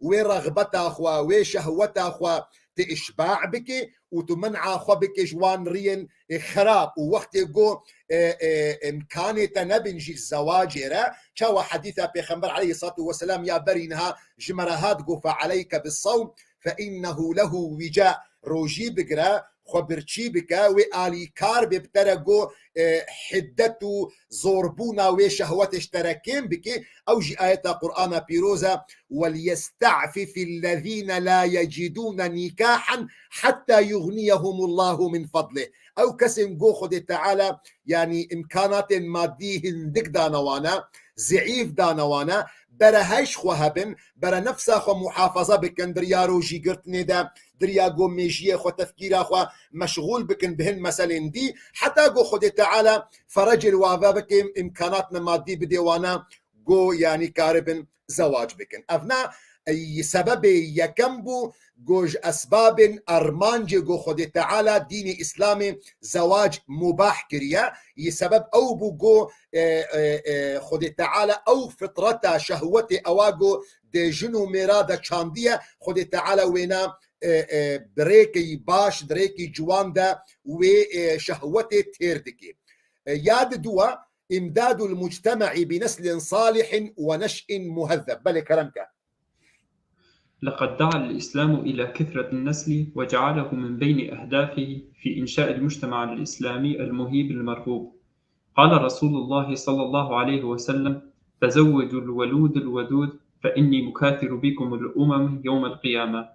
wê rexbeta xwe, wê şehweta xwe tu îşba bikî û tu men'a xwe bikî ji wan riyên, e, xerab û wextê ku, e, e, imkanê te nebin jî zewacê re, çawa hedîsa Pêxember aleyhissalatu vesselam ya berî niha ji me re hat, got, "Fe aleyke bis sawm, fe innehu lehu wica." Rojî bigire, xwe birçî bike, wê alîkar bê bi te re ku, e, hiddet û zorbûna wê şehwetê ji te re kêm bike. Ew jî ayeta Qur'ana pîroz e, "Weliyesta'fifillezîne la yecidûne nîkahen hetta yugniyehumullahu min fadlih." Ew kesên ku Xwedê Teala, yanî, îmkanatên madî hindik dane wana, zeîf dane wana, bere heyş xwe hebin, bere nefsa xwe muhafaza bikin, di riya rojî girtinê de, di riya ku mêjiyê xwe, tefkîra xwe meşxûl bikin bi hin meselên dî, heta ku Xwedê Teala ferecê li wa ve bike, îmkanatne madî bidê wana ku, yanî, karibin zewac bikin. Ev ne, ey, sebebê yekem bû ku ji esbabên armancê ku Xwedê Teala dînê Îslamê zewac mubah kiriye. Yî sebeb ew bû ku, e, e, e, Xwedê Teala ew fitreta şehwetê ewa ku di jin û mêra de çandiye, Xwedê Teala wêna, e, e, bi rêkî baş, di rêkî ciwan de wê, e, şehwetê têr dike. E, ya diduwa, imdadul muctema'i bi neslin salihin ve neş'in muhezzeb. Belê, kerem ke. لقد دعا الإسلام إلى كثرة النسل وجعله من بين أهدافه في إنشاء المجتمع الإسلامي المهيب المرغوب. قال رسول الله صلى الله عليه وسلم: "تزوجوا الولود الودود فإني مكاثر بكم الأمم يوم القيامة."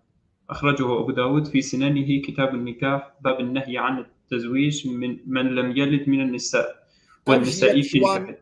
أخرجه أبو داود في سننه، كتاب النكاح، باب النهي عن التزويج من من لم يلد من النساء، والنساء في الجحر.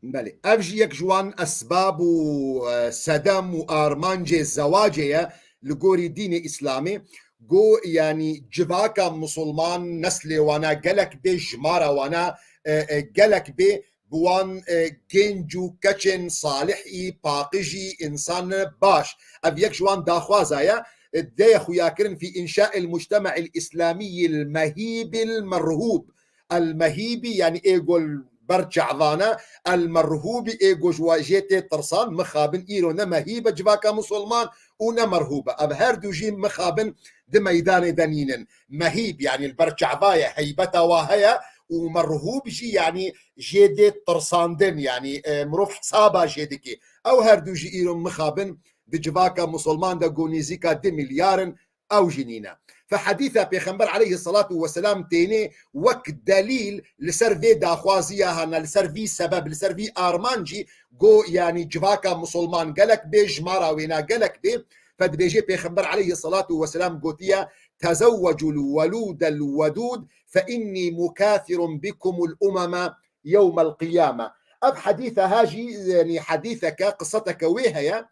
Belê. Ev jî yek ji wan esbab û, e, sedem û armancê zewacê ye li gorî dînê Îslamê. Go, yanî, civaka misilman neslê wana gelek bê, jimara wana, e, e, gelek bê, bi wan, e, genc û keçên salihî, paqijî, însan baş. Ev yek ji wan daxwaza ye. E, deye xuyakirin fî înşail muctemail îslamiyil mehîbil merhûb. El mehîbî, yanî ê gol ber çavana, el merhûbî ê go ji wa jê tê tirsan, mixabin îro ne mehîb e civaka misilman û ne merhûb e. Ev her du jî mixabin di meydanê de nînin. Mehîb, yanî li ber çava ye, heybeta wa heye û merhûb jî, yanî jê dê tirsandin, yanî, e, mirov hesaba jê dike. Ew her du jî îro mixabin di civaka misilman de go nêzîka du milyar in, ew jî nîne. Fe hedîsa Pêxember aleyhissalatu vesselam tênê wek delîl li ser vê daxwaziya hana, li ser vî sebeb, li ser vî armancî, go, yanî, civaka misilman gelek bê, jimara wêna gelek bê. Fe dibêje Pêxember aleyhissalatu vesselam gotiye, "Tezewwecul welûdel wedûd fe innî mukâthirun bikumul umeme yewmel qiyame." Ev hedîsa ha jî, yanî, hedîseke, qiseteke wê heye.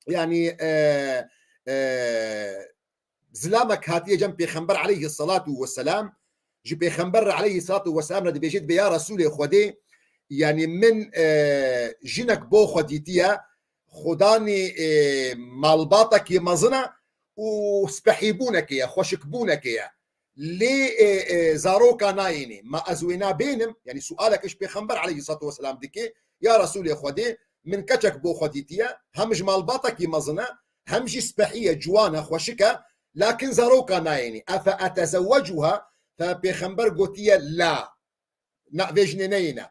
Yanî, e, e, zilamek hatiye cem Pêxember aleyhissalatu vesselam, ji Pêxember re aleyhissalatu vesselam re dibêje, dibe, "Ya Resûlê Xwedê, yanî min, e, jinek bo xwe dîtiye, xudanî, e, malbatekî mezin e û spehîbûnekê ye, xweşikbûnekê ye. Lê, e, e, zaroka nayênê. Ma ez wê nabênim?" Yanî sualek ji Pêxember aleyhissalatu vesselam dike, "Ya Resûlê Xwedê, min keçek bo xwe dîtiye, hem ji malbatekî mezin e, hem jî spehî ye, ciwan e, xweşik e, lakin zaroka nayênî. Efe etezewwecuha?" Fe Pêxember gotiye, "La, na, vê jinê neyêne."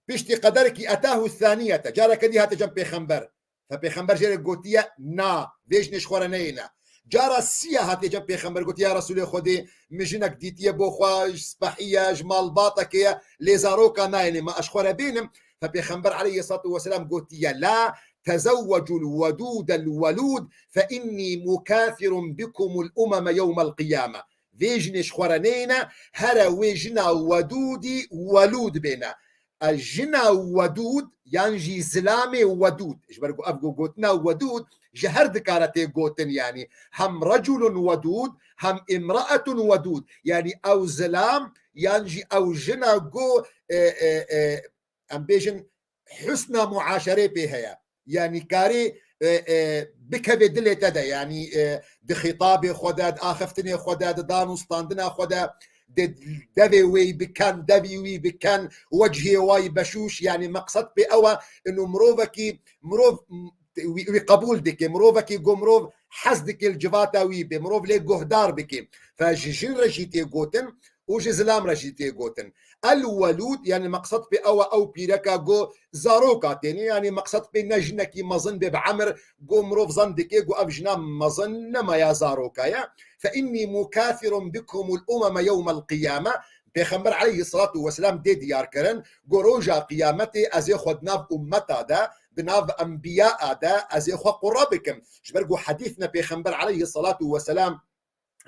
Piştî qederekî etahu thaniyete, careke dî hate cem Pêxember. Fe pêxember jê re gotiye, na, vê jinê ji xwe re neyêne. Cara sî ya hatiye cem pêxember gotiye, ya Resûlê Xwedê, min jinek dîtiye bo xwe, ji spehî ye, ji malbatekê ye, lê zaroka nayêne, ma ez ji xwe re bênim. Fe pêxember aleyhissalatu vesselam gotiye, la tezewwecul wedûdel welûd fe innî mukâfirun bikumul umeme yewmel qiyame. Vê jinê ji xwe re neyêne, here wê jina wedûdî welûd bêne. E, jina wedûd yan jî zilamê wedûd. Ji ber ku ev go-, gotina wedûd ji her dikare tê gotin, yanî hem reculun wedûd, hem imraetun wedûd. Yanî ew zilam yan jî ew jina go, e, e, e, em bêjin husna muaşerê pê heye. Yanî karê, e, e, bikeve dilê te de, yanî, e, di xîtabê xwe de, di axiftinê xwe de, di dan û standina xwe de, di devê wê biken, devî wî biken, wecihê wî beşûş, yanî meqsed pê ew e, inu mirovekî, mirov, wî, wî qebûl dike, mirovekî go mirov hez dike li civata wî bê, mirov lê guhdar bike. Fe ji jin re jî tê gotin, û ji zilam re jî tê gotin. El welûd, yanî meqsed pê ew e, ew pîreka go zaroka têne, yanî meqsed pê ne jinekî mezin bê bi emir, go mirov zan dike, go ev jina mezin nema ya zaroka ye. Fe innî mukâfirun bikumul umeme yewmel qiyame. Pêxember aleyhissalatu vesselam dê diyar kirin, go roja qiyametê ez ê xwe di nav ummeta de, di nav enbiyaa de, ez ê xwe qura bikim. Ji ber ku hedîsne pêxember aleyhissalatu vesselam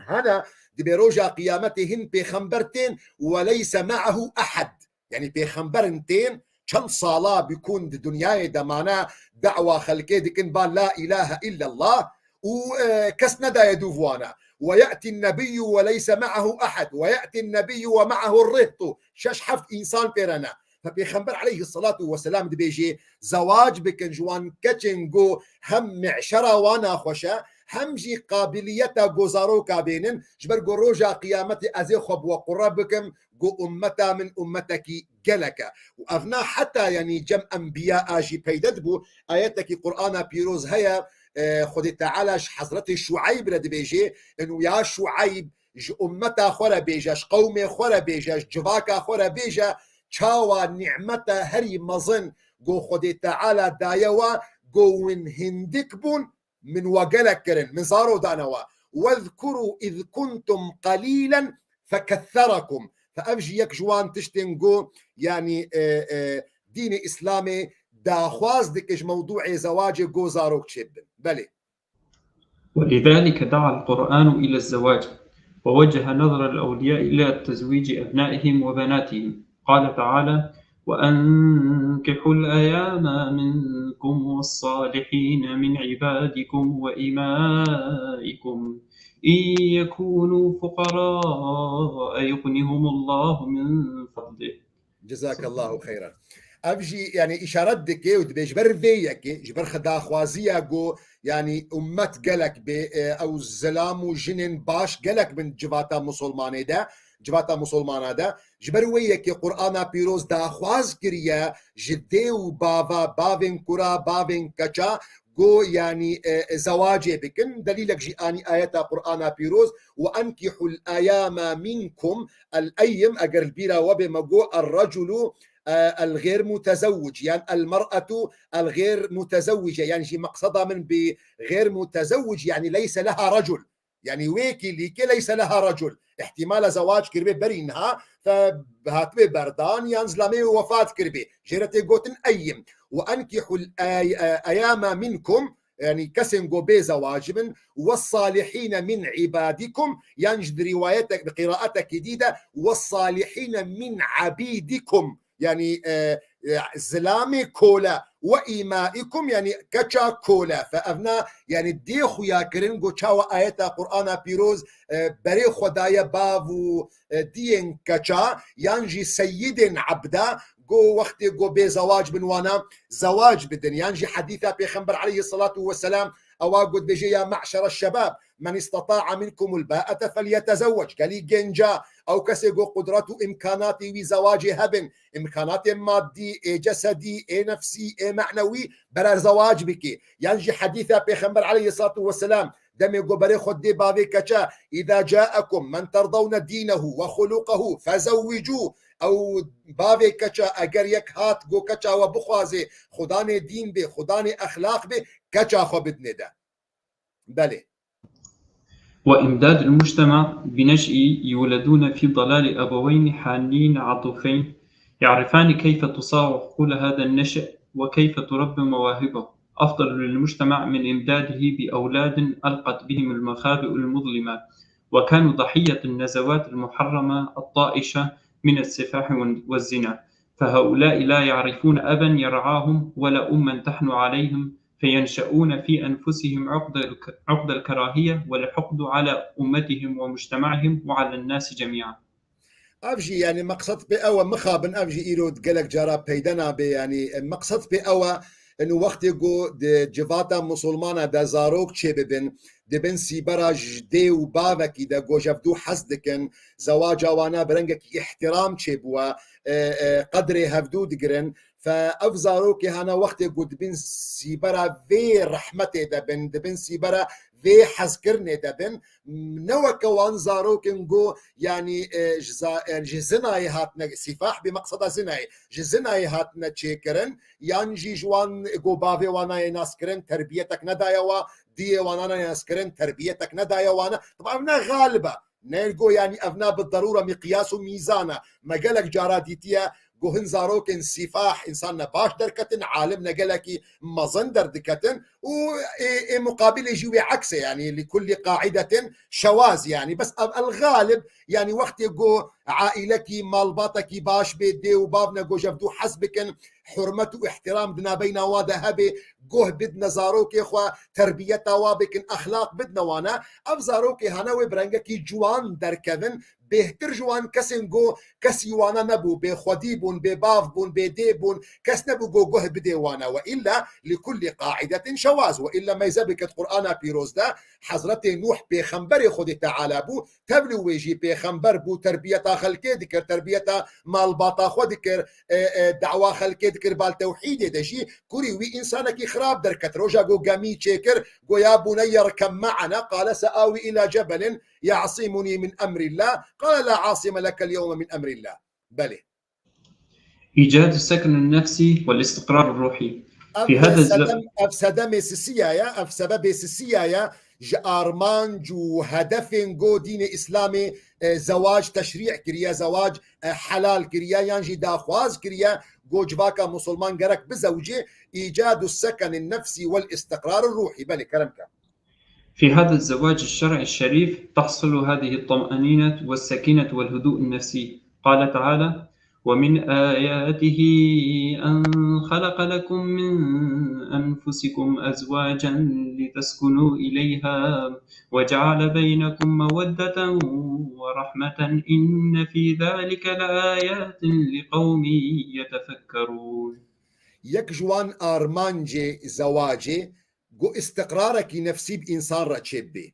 hene, dibê roja qiyametê hin pêxember tên, we leyse me'ehu ehed. Yanî pêxemberin tên, çend sala bikûn di dinyayê de mane, da'wa xelkê dikin ba la ilahe illallah û, e, kes nedaye dûv wana. Ve ye'tin nebiyyu ve leyse me'ehu ehed. Ve ye'tin nebiyyu ve me'ehu rihtu. Şeş heft însan pê re ne. Fe Pêxember aleyhissalatu vesselam dibêje, zewac bikin ji wan keçên go hem me'şera wana xweş e, hem jî qabiliyeta go zaroka bênin, ji ber go roja qiyametê ez ê xwe bi we qure bikim, go ummeta min ummetekî gelek e. Û ev na heta, yanî cem enbiya a jî peyde dibû, ayetekî Qur'ana pîroz heye, e, Xwedê Teala ji Hezretê Şueyb re dibêje, inu ya Şueyb, ji ummeta xwe re bêje, ji qewmê xwe re bêje, ji civaka xwe re bêje, çawa nîmeta herî mezin go Xwedê Teala daye we, go win hindik bûn, min we gelek kirin, min zaro dane we. Wezkuru iz kuntum qalilan fekesserakum. Fe ev jî yek ji wan tiştên go, yanî, e, e, dînê Îslamê daxwaz dike ji mewdûê zewacê go zarok çêbibin. Belê. ولذلك دعا القرآن إلى الزواج، ووجه نظر الأولياء إلى تزويج أبنائهم وبناتهم. قال تعالى: وأنكحوا الأيامى منكم والصالحين من عبادكم وإمائكم إن يكونوا فقراء يغنهم الله من فضله. Cezakallahu xeyran. Ev jî, yanî, îşaret dike û dibê ji ber vê yekê, ji ber xwe daxwaziya go, yanî, ummet gelek bê, e, ew zilam û jinên baş gelek bin civata musulmanê de, civata musulmana de. Ji ber wê yekê Qur'ana Pîroz daxwaz kiriye ji dê û bava, bavên kura, bavên keça, go, yanî, e, e, zewacê bikin. Delîlek jî anî ayeta Qur'ana Pîroz, "Ve enkihul eyama minkum", el eyyim, eger li bîra we bê me go, "Er reculu, e, el gêr mutezewwic", yan "El mer'atu el gêr mutezewwice", yan jî meqseda min bi gêr mutezewwic, yanî leyse leha recul. Yanî wêkî lîkê leyse leha recul. Îhtimala zewac kiribê berî niha, fe hatibê berdan yan zilamê wê wefat kiribê. Jê re tê gotin eyyim. "Ve enkihul ay-, e, eyama minkum", yanî kesên go bê zewac bin, "ve salihîne min ibadikum", yan ji di rîwayetek, di qîraetekî dî de, "ve salihîne min abîdikum", yanî, e, e, zilamê kole, "ve îmaikum", yanî keça kole. Fe evna, yanî dê xuya kirin, go çawa ayeta Qur'ana Pîroz, e, berê xwe daye bav û, e, diyên keça, yan jî seyidên ebda, go wextê go bê zewac bin wana zewac bidin, yan jî hedîsa Pêxember aleyhissalatu vesselam, ewa got, bêje, "Ya me'şere şebab, men istata'a minkumul ba'ete felyetezewwec." Gelî genca, ew kesê go qudret û îmkanatê wî zewacê hebin, îmkanatê maddî, ê cesedî, ê nefsî, ê me'newî, berer zewac bike. Yan jî hedîsa Pêxember aleyhissalatu vesselam, Demê ku berê xwe dê bavê keça, "Îza caekum men terdawne dînehu ve xuluqehu fezewwicû." Ew bavê keça, eger yek hat ku keça we bixwaze xudanê dîn bê, xudanê exlaq bê, keça xwe bidinê de. Belê. وإمداد المجتمع بنشء يولدون في ضلال أبوين حانين عطوفين يعرفان كيف تصاغ عقول هذا النشء وكيف تربى مواهبه. أفضل للمجتمع من إمداده بأولاد ألقت بهم المخابئ المظلمة، وكانوا ضحية النزوات المحرمة الطائشة من السفاح والزنا، فهؤلاء لا يعرفون أبا يرعاهم ولا أما تحنو عليهم، فينشؤون في أنفسهم عقد الك-، عقد الكراهية والحقد على أمتهم ومجتمعهم وعلى الناس جميعا. Ev jî, yanî, meqsed pê ew e, mixabin, ev jî îro gelek cara peyde nabe, yanî, e, meqsed pê ew e, inu wextê ku di civata musulmana de zarok çêbibin, dibin sîbera ji dê û bavekî de ku ji hevdû hez dikin, zewaca wana bi rengekî îhtiram çêbûwe, e, e, qedrê hevdû digirin. Fe ev zarokê hana wextê ku dibin sîbera vê rehmetê de bin, dibin sîbera vê hezkirinê de bin, ne weke wan zarokên ku, yanî, e, ji za-, yanî ji zinayê hatine, sîfah bi meqseda zinayê, ji zinayê hatine çêkirin, yan jî ji wan ku bavê wan nayê naskirin, terbiyetek nedaye wa, diyê wan nayê naskirin, terbiyetek nedaye wana. Taban ev ne xalib e. Ne go, yanî, ev ne bi derûre miqyas û mîzan e. Me gelek cara dîtiye, go hin zarokên sîfah, însan ne baş derketin, alim ne gelekî mezin derdiketin û ê, ê muqabilê jî wê eks e, yanî, li kulli qaidetin şewaz, yanî. Bes ev el-xalib, yanî, wextê go aîlekî, malbatekî baş bê, dê û bav ne go ji hevdû hez bikin, hurmet û îhtiram di nabeyna wa de hebe, guh bidne zarokê xwe, terbiyeta wa bikin, exlaq bidne wana. Ev zarokê hane wê bi rengekî ciwan derkevin, bêhtir ji wan kesên ku kesî wana nebû, bê xwedî bûn, bê bav bûn, bê dê bûn, kes nebû ku guh bidê wana. Ve îlla li kullî qaidetin şewaz. Ve îlla meyze biket Qur'ana pîroz de Hezretê Nûh pêxemberê Xwedê Teala bû, tevlî wê jî pêxember bû, terbiyeta xelkê dikir, terbiyeta malbata xwe dikir, e, e, dawa xelkê dikir, bal tewhîdê de jî kurî wî însanekî xirab derket. Roja ku gemî çêkir, go ya buneyye irkeb me'ena, qale se'awi ila cebelin ya'simunî min emrîllah, qale la asime lekel yewme min emrîllah. Belê. إيجاد السكن النفسي والاستقرار الروحي. في هذا الزمن Ev sedemê sisiya ye, ev sebebê sisiya ye, ji armanc û hedefên ku dînê Îslamê, e, zewac teşrî kiriye, zewac, e, helal kiriye, yan jî daxwaz kiriye, ku civaka musulman gerek bizewicê, îcadu sekenin nefsî wel îstiqrar ruhî. Belê, kerem ke. في هذا الزواج الشرعي الشريف تحصل هذه الطمأنينة والسكينة والهدوء النفسي. قال تعالى: ومن آياته أن خلق لكم من أنفسكم أزواجا لتسكنوا إليها وجعل بينكم مودة ورحمة إن في ذلك لآيات لقوم يتفكرون. Yek ji wan armancê zewacê, ku îstiqrarekî nefsî bi însan re çêbibê.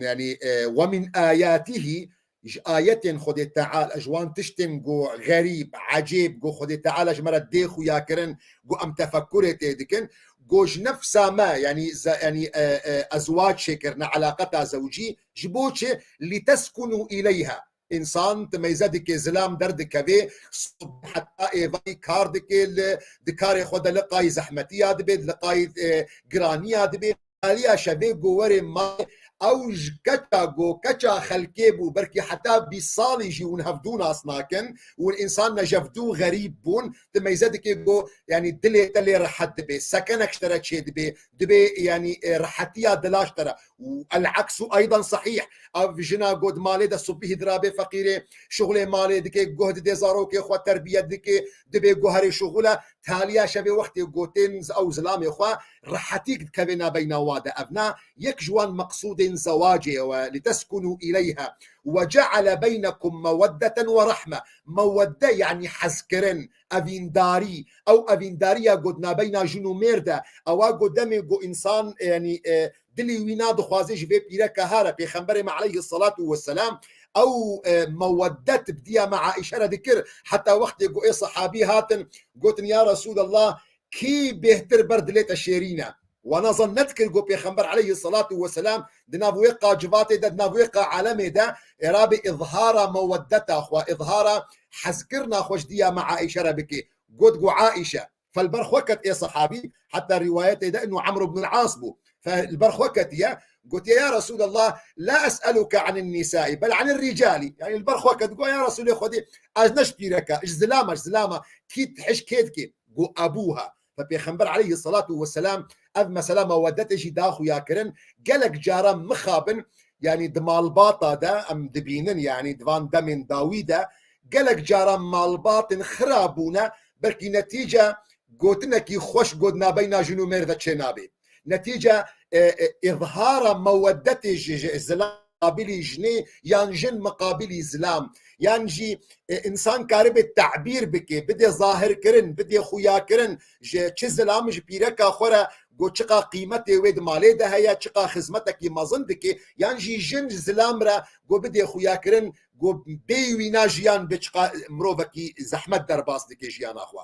Yanî, e, "Ve min ayatihî", ji ayetên Xwedê Teala, ji wan tiştên ku xerîb, ecêb, ku Xwedê Teala ji me re dê xuya kirin, ku em tefekkurê tê dikin, ku ji nefsa me, yanî, ze-, yanî, e, e, ezwac çêkirine, elaqeta zewcî, ji bo çi? "Liteskunu îleyha." Însan timeyze dike, zilam derdikeve, sibh heta êvarî kar dike, li, di karê xwe de liqayî zehmetiya dibe, liqayî, e, giraniya dibe. Taliya şevê ku were malê, ew ji keça ku keça xelkê bû, belkî heta bîst salî jî hûn hevdû nas nakin, hûn însan ne ji hevdû xerîb bûn, timeyze dike ku, yanî, dilê te lê rehet dibe, sekenek ji te re çê dibe, dibe, yanî, e, rehetiya dila ji te re. Û el-eksu eydan sehîh. Ev jina ku di malê de sibihî dirabe feqîrê, şixulê malê dike, guh dide zarokê xwe, terbiyet dike, dibe guherê şixule, taliya şevê wextê ku tên z-, ew zilamê xwe, rehetîk dikeve nabeyna wa de. Ev na yek ji wan meqsûdên zewacê ye, "Liteskunu îleyha ve ceale beynekum meweddeten ve rehme." Mewedde, yanî hezkirin, evîndarî, ew evîndariya ku di nabeyna jin û mêr de, ewa ku demê ku însan, yanî, e, dilî wî nadixwaze ji vê pîreka hare, Pêxemberê me aleyhisselatu vesselam, ew, e, meweddet bi diya me Aîşe re dikir, heta wextê ku ê sehabî hatin, gotin, "Ya Resûlallah, kî bêhtir ber dilê te şêrîn e?" Wana zan nedikir ku Pêxember aleyhisselatu vesselam di nav wê qa civatê de, di nav wê qa alemê de, erabê izhara meweddeta xwe, izhara hezkirina xwe ji diya me Aîşe re bike. Got ku Aîşe, fe li ber xwe ket ê sehabî, heta rîwayetê de inu Amr ibn al-As bû. Fe li ber xwe ketiye, gotiye, "Ya Resulallah, la es'eluke anin nisai, bel anir ricali." Yani li ber xwe ket, got, "Ya Resulê Xwedê, ez ne ji pîreka, ji zilama, ji zilama, kî tihişt kê dike?" Got, "Ebuha." Fe Pêxember aleyhisselatu vesselam ev mesela mewedetê jî da xuya kirin. Gelek caran mixabin, yani di malbata de em dibînin, yani di van demên dawî de gelek caran malbatin xira bûne, belkî netîce gotinekî xweş got nabeyna jin û mêr de çênabe. Netîce, e, e, îzhara mewedetê ji, ji zilam miqabilî jinê yan jin miqabilî zilam, yan jî, e, însan karibe tebîr bike, bidê zahirkirin, bidê xuyakirin, ji çi zilam ji pîreka xwe re got çiqa qîmetê wê di malê de heye, çiqa xizmetekî mezin dike, yan jî jin zilam re got bidê xuyakirin, got bê wîna jiyan bi çiqa mirovekî zehmet derbas dike jiyana xwe.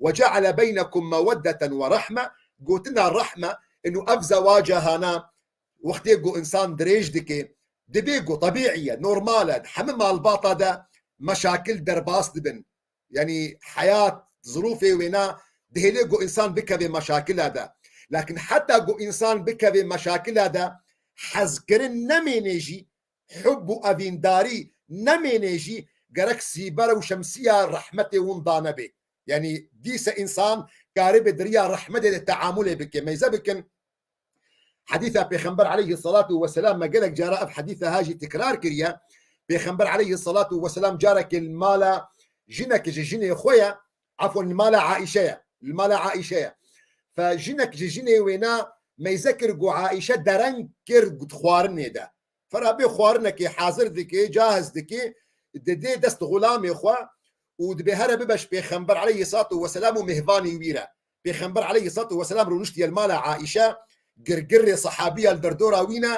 "Ve ceale beynekum meweddeten ve rahme", gotina rahme, inu ev zewaca hana, wextê ku însan dirêj dike, dibê ku tebîî ye, normal e, di hemî malbata de meşakil derbas dibin. Yani heyat, zirûfê wêna dihêlê ku însan bikeve meşakila de. Lakin heta ku însan bikeve meşakila de, hezkirin nemêne jî, hub û evîndarî nemêne jî, gerek sîbere û şemsiya rehmetê winda nebe. Yani dîse însan karibe di riya rehmetê de teamulê bike. Meyze bikin, Hedîsa Pêxember aleyhisselatu vesselam, me gelek cara ev hedîsa ha jî tekrar kiriye. Pêxember aleyhisselatu vesselam carekê li mala jinek ji jinê xwe ye, efwen, li mala Aîşe ye. Li mala Aîşe ye. Fe jinek ji jinê wêna meyze kir ku Aîşe dereng kir xwarinê de. Fera bê xwarinekê hazir dike, cahiz dike, didê dest xulamê xwe û dibê here bibe ji Pêxember aleyhisselatu vesselam û mêhvanî wî re. Pêxember aleyhisselatu vesselam rûniştiye li mala Aîşe, girgirê sehabiya li derdora wî ne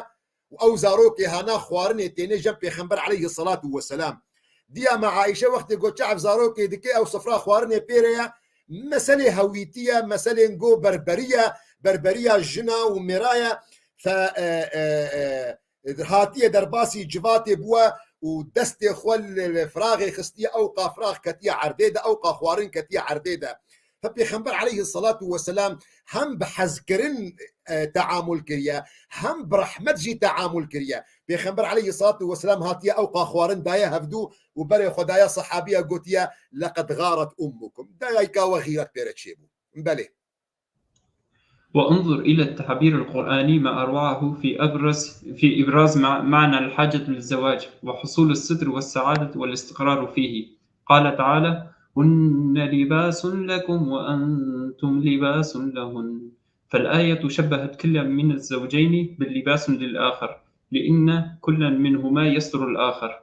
û ew zarokê hana xwarinê têne cem Pêxember aleyhisselatu vesselam. Diya me Aîşe wextê got çi ev zarokê dike, ew sifra xwarinê pê re ye, meselê hewîtî ye, meselên go berberiye, berberiya jina û mêra ye. Fe, e, e, e, hatiye derbasî civatê bûye û destê xwe li, li firaxê xistiye, ew qa firax ketiye erdê de, ew qa xwarin ketiye erdê de. Fe Pêxember aleyhisselatu vesselam hem bi hezkirin, e, teamul kiriye, hem bi rehmet jî teamul kiriye. Pêxember aleyhisselatu vesselam hatiye ew qa xwarin daye hevdû û berê xwe daye sehabiya gotiye, "Leqed gâret ummukum." Dayayka we xîret pê re çêbû. Belê. وانظر إلى التعبير القرآني ما أروعه في أبرز، في إبراز مع-، معنى الحاجة للزواج وحصول الستر والسعادة والاستقرار فيه. قال تعالى: "هن لباس لكم وأنتم لباس لهن". فالآية شبهت كل من الزوجين باللباس للآخر، لأن كل منهما يستر الآخر.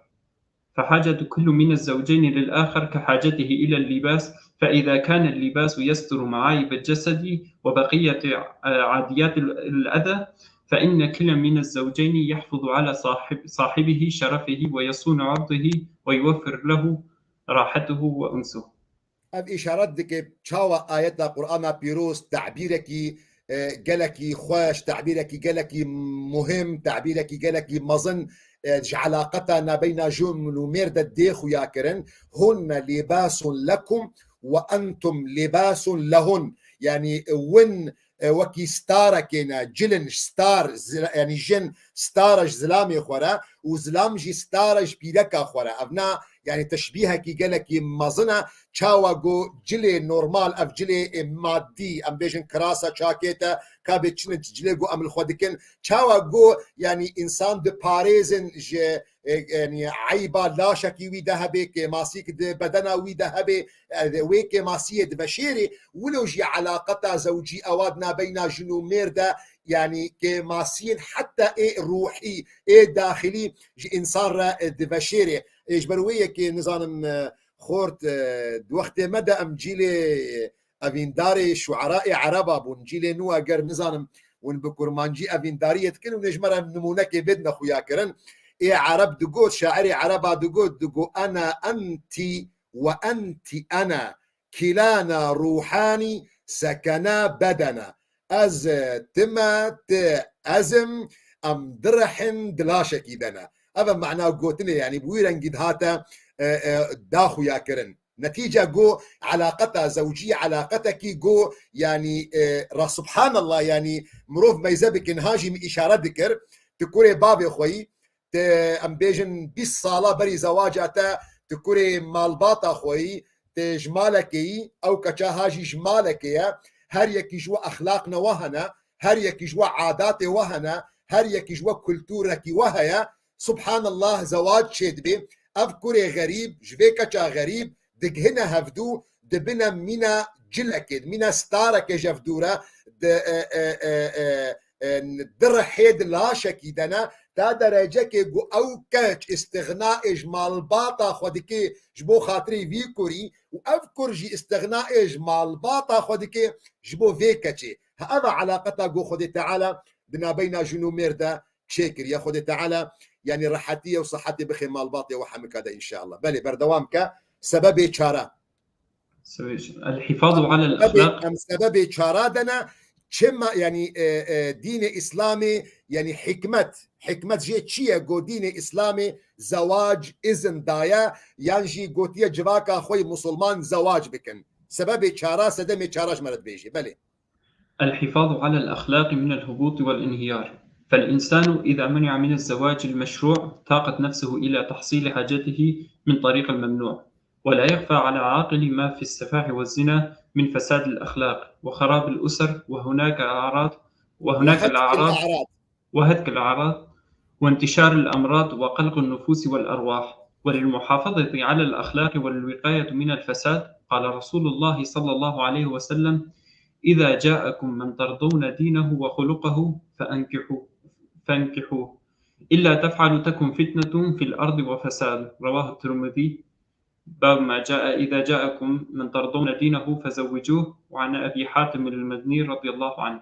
فحاجة كل من الزوجين للآخر كحاجته إلى اللباس، فإذا كان اللباس يستر معايب الجسد وبقية عاديات الأذى، فإن كل من الزوجين يحفظ على صاحب-، صاحبه شرفه ويصون عرضه ويوفر له راحته وأنسه. Ev îşaret dike çawa ayeta Qur'ana pîroz tebîrekî, e, gelekî xweş, tebîrekî gelekî muhim, tebîrekî gelekî mezin, e, ji elaqeta nabeyna jin û mêr de dê xuya kirin. "Hunne lîbasun lekum ve entum lîbasun lehun." Yani, e, win, e, wekî starekê ne, cilin star, zila-, yani jin stare ji zilamê xwe re û zilam jî stare ji pîreka xwe re. Ev na, yani teşbîhekî gelekî mezin e. Çawa ku cilê normal, ev cilê, e, madî, em bêjin kirasa çakê te, ka bê çi ne cilê ku em li xwe dikin. Çawa ku, yani, însan diparêzin ji, e, yani, eyba laşekî wî de hebe, kêmasîk di bedena wî de hebe, e, wê kêmasiyê diveşêrê, wilo jî elaqeta zewcî ewa di nabeyna jin û mêr de, yani, kêmasiyên heta ê ruhî, ê daxilî ji însan re, e, diveşêrê. E, ji ber wê yekê, nizanim, e, xort, e, di wextê me de em cîlê evîndarê şueraê ereba bûn. Cîlê nû eger nizanim hûn bi kurmancî evîndariyê dikin, hûn ê ji me re nimûnekê bêdine xuya kirin. Ê ereb digot, şairê ereba digot, digot, "Ena enti ve enti ena, kilana ruhani sekena bedena." Ez, e, tim e, ti, ez im, em di rih in, di laşekî de ne. Ev e mana gotinê, yanî bi wî rengî dihate, e, e, daxuyakirin. Netîce go elaqeta zewcî, elaqetekî go, yanî, e, ra subhanallah, yanî mirov meyze bikin, ha jî min îşare dikir, tu kurê bavê xwe yî, te, em bêjin, bîst sala berî zewaca te, tu kurê malbata xwe yî, te ji malekê yî, ew keça ha jî ji malekê ye, her yekî ji we exlaq ne we hene, her yekî ji we adatê we hene, her yekî ji we kulturekî we heye, subhanallah, zewac çêdibe. Ev kurê xerîb, ji vê keça xerîb, digihine hevdû, dibine mîna cilekê, mîna starekê ji hevdû re, di, e, e, e, e, e, di rihê di laşekî de ne, ta derecekê ku ew keç îstixnaê ji malbata xwe dike ji bo xatirê vî kurî û ev kur jî îstixnaê ji malbata xwe dike ji bo vê keçê. Ha, ev e elaqeta ku Xwedê Teala di nabeyna jin û mêr de çêkiriye. Xwedê Teala, yanî, rehetiyê û sihetê bixê malbatê we hemika de, înşallah. Belê, berdewam ke. Sebebê çara. Sebebê çara. El-hifazu alel Sebebê, exlaq. Em sebebê çara de ne. Çima, yanî, e, e, dînê Îslamê, yanî, hikmet, hikmet jê çi ye? Go dînê Îslamê zewac izin daye, yan jî gotiye civaka xwe yê musulman zewac bikin. Sebebê çara, sedemê çara ji me re dibêjê. Belê. الحفاظ على الأخلاق من الهبوط والانهيار. فالإنسان إذا منع من الزواج المشروع تاقت نفسه إلى تحصيل حاجته من طريق الممنوع، ولا يخفى على عاقل ما في السفاح والزنا من فساد الأخلاق وخراب الأسر، وهناك أعراض، وهناك وهتك الأعراض، الأعراض. وهتك الأعراض، وانتشار الأمراض، وقلق النفوس والأرواح. وللمحافظة على الأخلاق والوقاية من الفساد، قال رسول الله صلى الله عليه وسلم: إذا جاءكم من ترضون دينه وخلقه فأنكحوه، فانكحوه. إلا تفعلوا تكن فتنة في الأرض وفساد. رواه الترمذي. باب ما جاء إذا جاءكم من ترضون دينه فزوجوه. وعن أبي حاتم المزني رضي الله عنه.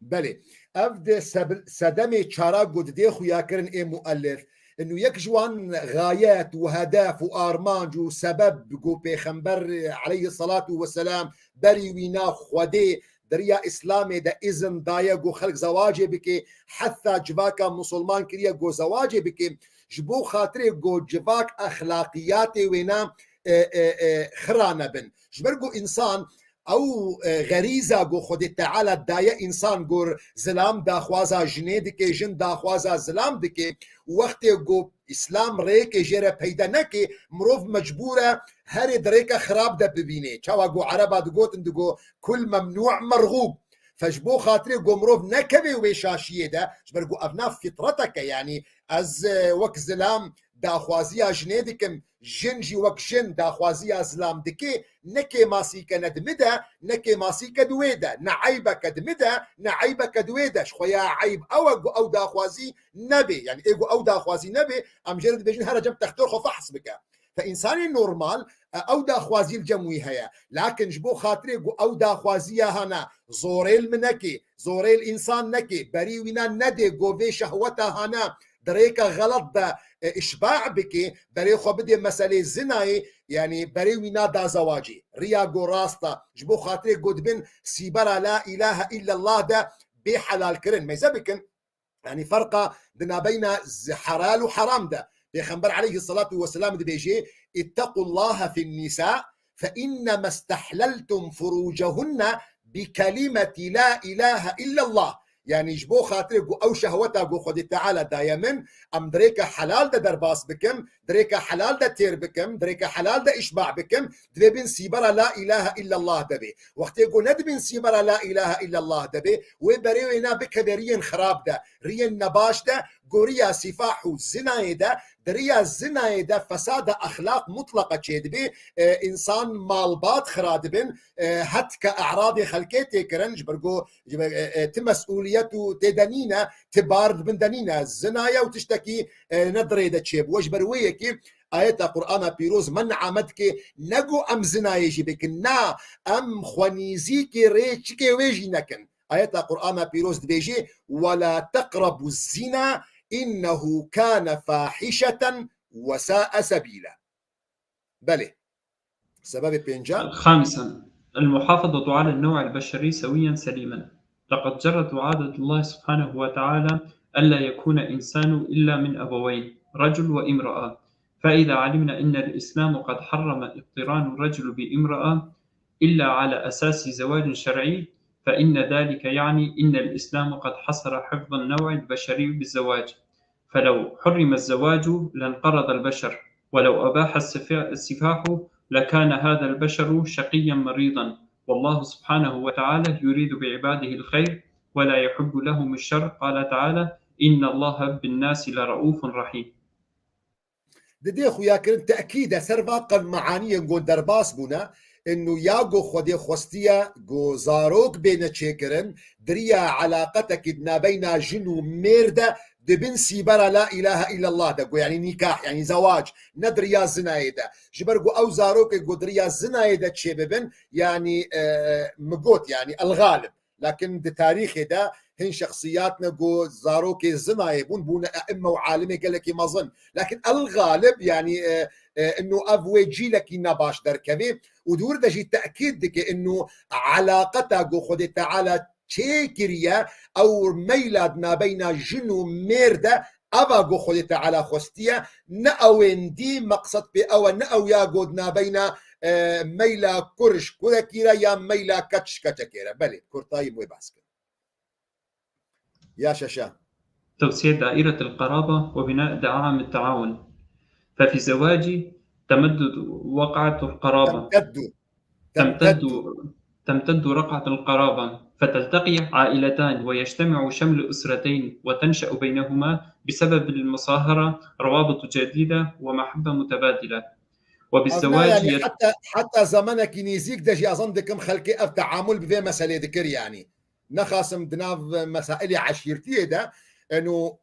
Belê. Ev di seb-, sedemê çara ku didê xuyakirin ê muellif. Inu yek ji wan xayet û hedef û armanc û sebeb ku Pêxember, aleyhissalatu vesselam, berî wîna Xwedê di riya Îslamê de îzin daye ku xelk zewacê bike, heta civaka musulman kiriye ku zewacê bike, ji bo xatirê ku civak exlaqiyatê wêne, e, e, e, xira nebin. Ji ber ku însan ew, e, xerîza ku Xwedê Teala daye însan, ku zilam daxwaza jinê dike, jin daxwaza zilam dike, wextê ku Îslam rêkê jê re peyde neke, mirov mecbûr e herê di rêke xirab de bibîne. Çawa ku Ereba digotin, digo, "Kul memnû merxûb." Fe ji bo xatirê ku mirov nekeve wê şaşiyê de, ji ber ku ev nav fitreteke, yanî ez, e, wek zilam daxwaziya jinê dikim, jin jî wek jin daxwaziya zilam dike, ne kêmasîke ne di min de, ne kêmasîke di wê de, ne eybeke di min de, ne eybeke di wê de. Ji xwe ya eyb ew e ku ew daxwazî nebe. Yanî ê ku ew daxwazî nebe, em jê re dibêjin here cem textor xwe fehs bike. Fe însanê normal, e, ew daxwazî li cem wî heye. Lakin ji bo xatirê ku ew daxwaziya hane, zorê li min neke, zorê li însan neke, berî wîna nede, ku vê şehweta hane di rêka xelet de, e, îşba bike, berê xwe bide meselê zinayê, yanî berê wîna da zewacê. Riya ku rast e, ji bo xatirê ku dibin sîbera la îlahe îllallah de bê helalkirin. Meyze bikin, yanî ferqa di nabeyna z-, helal û heram de. Pêxember aleyhissalatu vesselam dibêje, "İttequllaha fin nisa, fe innema istehleltum furucehunne bi kelimeti la ilahe illallah." Yanî ji bo xatirê ku ew şehweta ku Xwedê Teala daye min, em di rêka helal de derbas bikim, di rêka helal de têr bikim, di rêka helal de îşba bikim, divê bin sîbera la ilahe illallah de bê. Wextê ku nedibin sîbera la ilahe illallah de bê, wê berê wê na bikeve riyên xirab de, riyên nebaş de, ku riya sîfah û zinayê de, di riya zinayê de fesada exlaq mutlaqa çêdibê, e, însan malbat xira dibin, e, hetke e'radê xelkê têkirin, ji ber ku, e, e, ti mesûliyet û tê de nîne, ti bar di bin de nîne, zina ye û tiştekî, e, ne di rê de çêbû. Ji ber wê yekê ayeta Qur'ana Pîroz men'a me dike, ne ku em zinayê jî bikin, na, em xwenîzîkê rê çikê wê jî nekin. Ayeta Qur'ana Pîroz dibêje, "Ve la teqrebu zina innehu kane fahişeten ve sa'e sebîla." Belê. Sebebê pênca. خامسا، المحافظة على النوع البشري سويا سليما. لقد جرت وعادة الله سبحانه وتعالى ألا يكون إنسان إلا من أبوين، رجل وامرأة، فإذا علمنا أن الإسلام قد حرم اقتران الرجل بامرأة إلا على أساس زواج شرعي، فإن ذلك يعني أن الإسلام قد حصر حفظ النوع البشري بالزواج، فلو حرم الزواج لانقرض البشر، ولو أباح السفا-، السفاح لكان هذا البشر شقيا مريضا، والله سبحانه وتعالى يريد بعباده الخير ولا يحب لهم الشر، قال تعالى: إن الله بالناس لرءوف رحيم. Didê xuyakirin tekîd e ser va qev meaniyên gon derbas bûne, inu ya go Xwedê xwestiye go zarok bêne çêkirin, diriya elaqetekî di nabeyna jin û mêr de di bin sîbera la îlahe îllallah de, go yanî nîkah, yanî zewac, ne diriya zinayê de. Ji ber ku ew zarokê ku diriya zinayê de çêbibin, yanî, e, e, mi got, yanî el-Galib. Lakin di tarîxê de hin şexsiyat ne ku zarokê zinayê bûn, bûne e'imme û alimê gelekî mezin. Lakin el-Galib, yanî, e, e, inu ev wê cîlekî nebaş derkevê û di wir de jî tekîd dike inu elaqeta ku Xwedê Teala çêkiriye, ew meyla di nabeyna jin û mêr de eva ku Xwedê Teala xwestiye, ne ewên dî meqsed pê ew e, ne ew ya ku di nabeyna, e, meyla kur ji kurekî re ya meyla keç ji keçekê re. Belê, kurtayî wê behs kir. Ya şeşe. توسيع دائرة القرابة وبناء دعائم التعاون. ففي الزواج تمدد وقعة القرابة. تمتد. تمتد. تمتد، تمتد رقعة القرابة، فتلتقي عائلتان ويجتمع شمل أسرتين، وتنشأ بينهما بسبب المصاهرة روابط جديدة ومحبة متبادلة. وبالزواج، yanî, yet- heta, heta zemanekî nêzîk de jî ez zan dikim xelkê ev teamul bi vê meselê dikir, yanî. Nexasim di nav mesailê eşîrtiyê de, eno,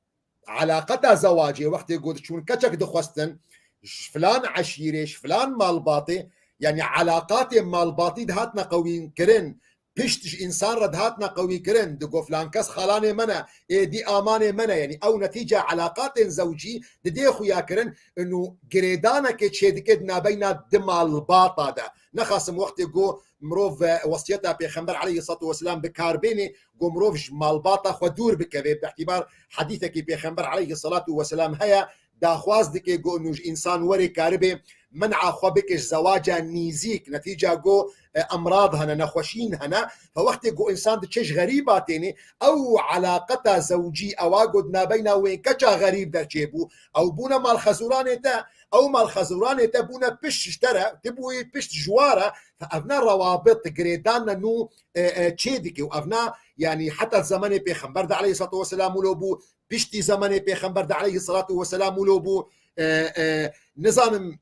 elaqeta zewacê wextê ku diçûn keçek dixwestin, ji filan eşîrê, ji filan malbatê, yanî elaqatê malbatî dihatine qewîkirin, pişt ji însan re dihatine qewîkirin, digo filan kes xalanê me ne, ê dî amanê me ne, yanî ew netîca elaqatên zewcî didê xuya kirin, inu girêdanekê çêdike di nabeyna di malbata de. Nexasim wextê ku mirov, e, wesiyeta Pêxember aleyhissalatu vesselam bi kar bênê, ku mirov ji malbata xwe dûr bikeve, bi îtîbar hedîsekî Pêxember aleyhissalatu vesselam heye, daxwaz dike ku inu ji însan were karibe men'a xwe bike ji zewaca nîzîk, netîca ku, e, emrad hene, nexweşîn hene. Fe wextê ku însan diçe ji xerîba têne, ew elaqeta zewcî, ewa ku di nabeyna wê keça xerîb de çêbû, ew bûne malxezûranê te, ew malxezûranê te bûne pişt ji te re, tu bûyî pişt ji wa re, fe evna rewabit girêdanine nû, e, e, çê dike û evna, yanî heta zemanê Pêxember de aleyhissalatu vesselam wilo bû, piştî zemanê Pêxember de aleyhissalatu vesselam wilo bû, e, e, nizanim,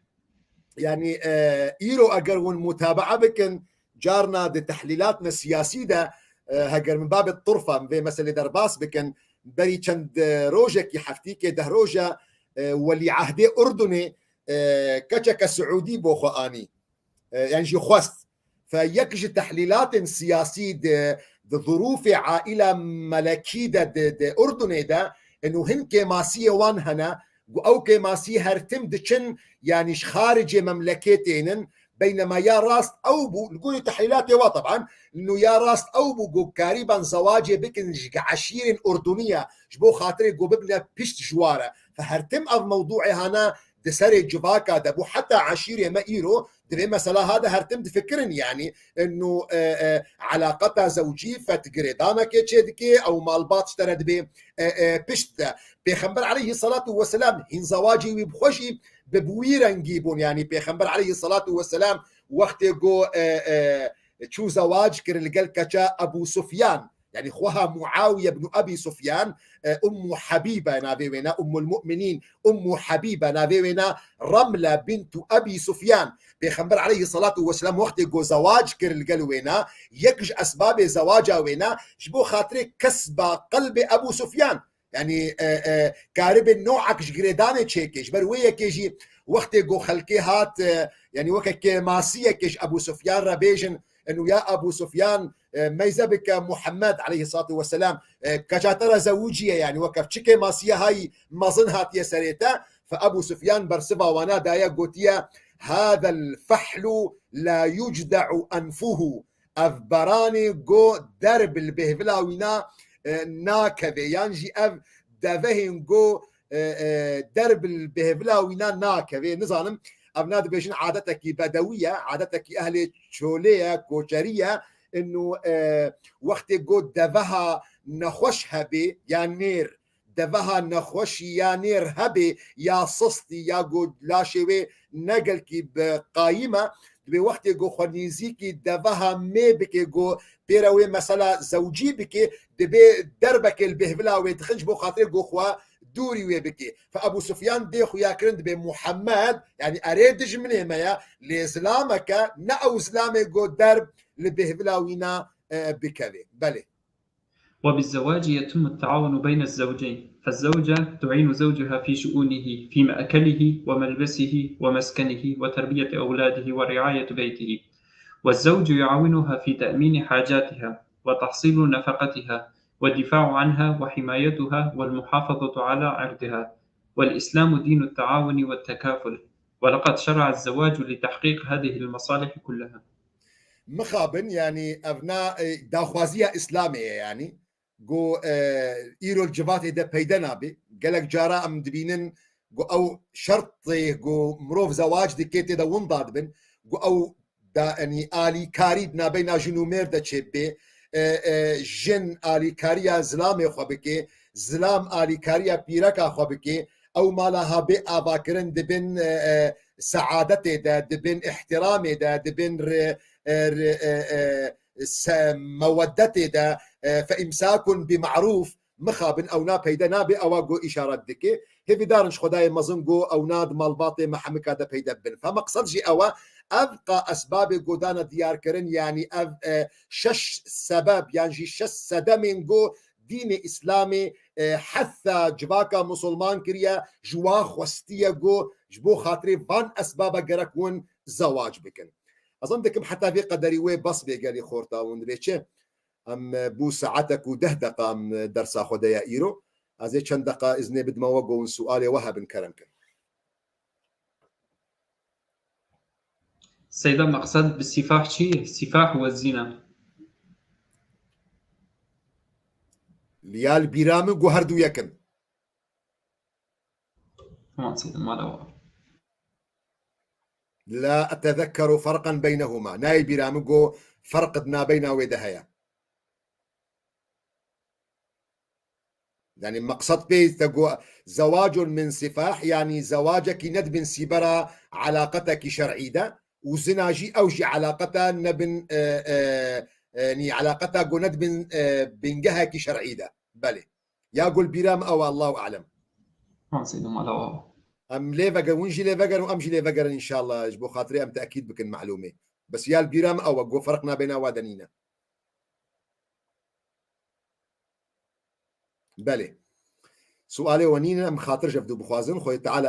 yanî, e, îro eger hûn mutabaa bikin, carna di tehlîlatine siyasî de, e, heger min babê turfa, min vê meselê derbas bikin, berî çend, e, rojekî, heftîkê, deh roja, e, welîehdê Urdunê, e, keçeke Siûdî bo xwe anî. E, yan jî xwest. Fe yek ji tehlîlatên siyasî di, di zirûfê aîla melekî de di, di Urdunê de, inu hin kêmasiyê wan hene, ku ew kêmasî her tim diçin, yanî ji xaricê memlekê tênin, beynema ya rast ew bû, li gorî tehlîlatê wa teban, inu ya rast ew bû ku karîban zewacê bikin ji eşîrên Urduniya, ji bo xatirê ku bibine pişt ji wa re. Fe her tim ev mewdûê hana di serê civaka de bû, heta eşîrê me îro di vê mesela ha de her tim difikirin, yanî, inu, e, e, elaqeta zewcî fe tu girêdanekê çêdikê, ew malbat ji te re dibê, e, e, pişt de. Pêxember aleyhissalatu vesselam hîn zewacê wî bi xwe jî bi, bi wî rengî bûn, yanî Pêxember aleyhissalatu vesselam wextê ku, e, e, çû zewac kir li gel keça Ebû Sufyan, yanî xweha Muawiye ibn Ebî Sufyan, e, Ummu Habibe navê wê ne, Ummul Mu'minîn, Ummu Habibe navê wê ne, Ramle bintu Ebî Sufyan. Pêxember aleyhissalatu vesselam wextê ku zewac kir li gel wê ne, yek ji esbabê zewaca wê ne, ji bo xatirê kesba qelbê Ebû Sufyan. Yanî, e, e, karibê no'ek ji girêdanê çêkê. Ji ber wê yekê jî wextê ku xelkê hat, e, yanî weke kêmasiyekê ji Ebû Sufyan re bêjin, inu ya Ebû Sufyan, e, meyze bike Muhammed aleyhissalatu vesselam, e, keça te re zewiciye, yanî weke çi kêmasiye hayî mezin hatiye serê te. Fe Ebû Sufyan bersiva wana daye, gotiye, هذا الفحل لا يجدع أنفه. Ev beranê go derb li bêhvila wîna, e, nakeve. Yan jî ev devehên go, e, e, derb li bêhvila wîna nakeve. Nizanim, ev na dibêjin adetekî bedewî ye, adetekî ehlê çolê ye, koçerî ye. Ino, e, wextê go deveha nexweş hebê, ya nêr, deveha nexweşî ya nêr hebê, ya sistî, ya go laşê wê ne gelkî bi qayîm e, dibê wextê go xwe nêzîkî deveha mê bike, go pêre wê mesela zewcî bike, dibê derbekê li bêhvila wê dixin ji bo xatirê go xwe dûrî wê bike. Fe Ebû Sufyan dê xuya kirin, dibê Muhammed, yanî erê dijminê me ye, lê zilameke, ne ew zilamê go derb li bêhvila wîna, e, bikeve. Belê. وبالزواج يتم التعاون بين الزوجين، فالزوجة تعين زوجها في شؤونه، في مأكله وملبسه ومسكنه وتربية أولاده ورعاية بيته، والزوج يعاونها في تأمين حاجاتها وتحصيل نفقتها والدفاع عنها وحمايتها والمحافظة على عرضها، والإسلام دين التعاون والتكافل، ولقد شرع الزواج لتحقيق هذه المصالح كلها. Mixabin, yanî ev na, e, daxwaziya Îslamê ye, yanî go, e, îro li civatê de peyde nabe. Gelek cara em dibînin go ew şertê go mirov zewac dike tê de winda dibin, go ew da, yanî alîkarî di nabeyna jin û mêr de çêbibe, e, e, jin alîkariya zilamê xwe bike, zilam alîkariya pîreka xwe bike, ew mala ha bê avakirin dibin, e, e, seadetê de, dibin ihtiramê de, dibin re-, e, re-, e, e, se-, meweddetê de, e, fe îmsakun bi ma'rûf, mixabin, ew na peyde nabe, ewa go îşaret dike. Hêvîdarin ji Xwedayê mezin go ew na di malbatê me hemika de peyde bibin. Fe meqsed jî ew e, ev qa esbabê go dane diyar kirin, yanî ev, e, şeş sebeb, yan jî şeş sedemên go dînê Îslamê, e, hetha civaka musulman kiriye, ji wa xwestiye go ji bo xatirê van esbaba gerek win zewac bikin. Ez em dikim heta vê qederî wê bes bê gelî xorta win dibê çi? Em, e, bû saetek û deh deqa em, e, dersa xwe de ye îro. Ez ê çend deqa îznê bidime we go win sualê we hebin kerem kin. Seyda, meqsed bi sîfah çi ye? Sîfah we zîna. Ya li bîra min go her du yek in. Tamam Seyda, mala we. La etezekkeru ferqan beynehuma. Nayê bîra min go ferq di nabeyna wê de heye. Yanî meqsed pê te got, zewacun min sifah, yanî zewacekî ne dibin sîbera elaqetekî şer'î de û zina jî ew jî elaqeta nebin, e, e, e, nî elaqeta go ne dibin, e, bingehekî şer'î de. Belê. Ya gul bîra min ew, Allahu alem. Ha, seydim, ala wa. Em lê veger, hûn jî lê vegerin û em jî lê vegerin înşallah, ji bo xatirê em tekîd bikin melûmê. Bes ya li bîra min ew, go ferq nabêna wa de nîne. Belê. Sualê we nîne, em xatir ji ev du bixwazin, Xwedê Teala